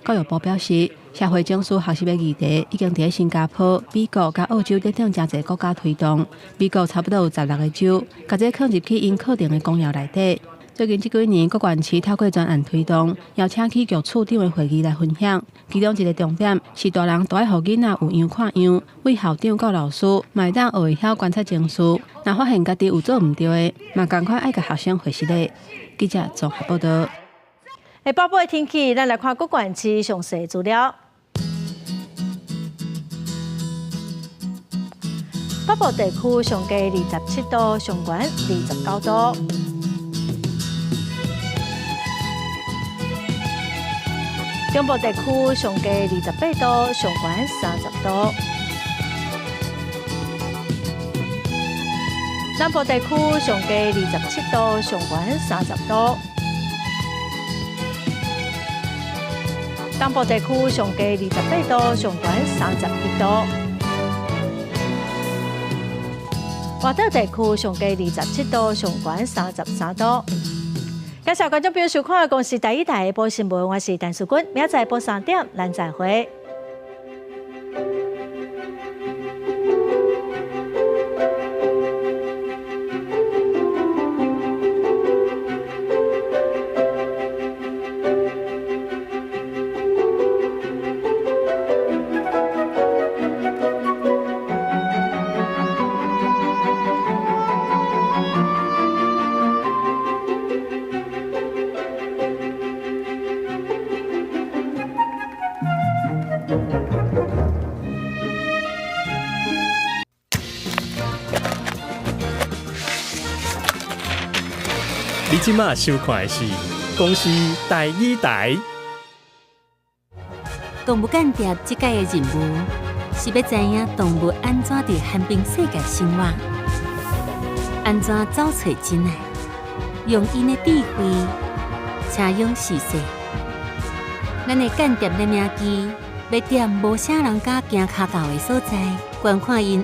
教育部表示，社會情緒學習的議題已經佇新加坡、美國佮澳洲等等誠濟國家推動。美國差不多有16個州，共這放入去𪜶課程的綱要內底。最近這幾年，各縣市透過專案推動，邀請去局處長的會議來分享。其中一個重點是大人著愛予囡仔有樣看樣，對校長到老師，嘛會當學會曉觀察情緒。若發現家己有做毋對的，嘛仝款愛共學生回實禮。記者綜合報道。下北部的天氣，咱來看各縣市詳細資料。北部地區上低27度，上懸29度。中部地區上低28度，上懸30度。南部地區上低27度，上懸30度。東部地區上低28度，上懸31度。外島地區上低27度，上懸33度。感謝觀眾朋友收看《公視台語台》下晡新聞，我是陳淑君，明仔載下晡3點，咱再會。你這馬收看的是公視台語台。動物間諜這擺的任務是欲知影動物按怎佇寒冰世界生活，按怎走揣真愛，用𪜶的智慧，請勇試試。咱的間諜攝影機欲踮無啥人敢行跤到的所在，觀看𪜶。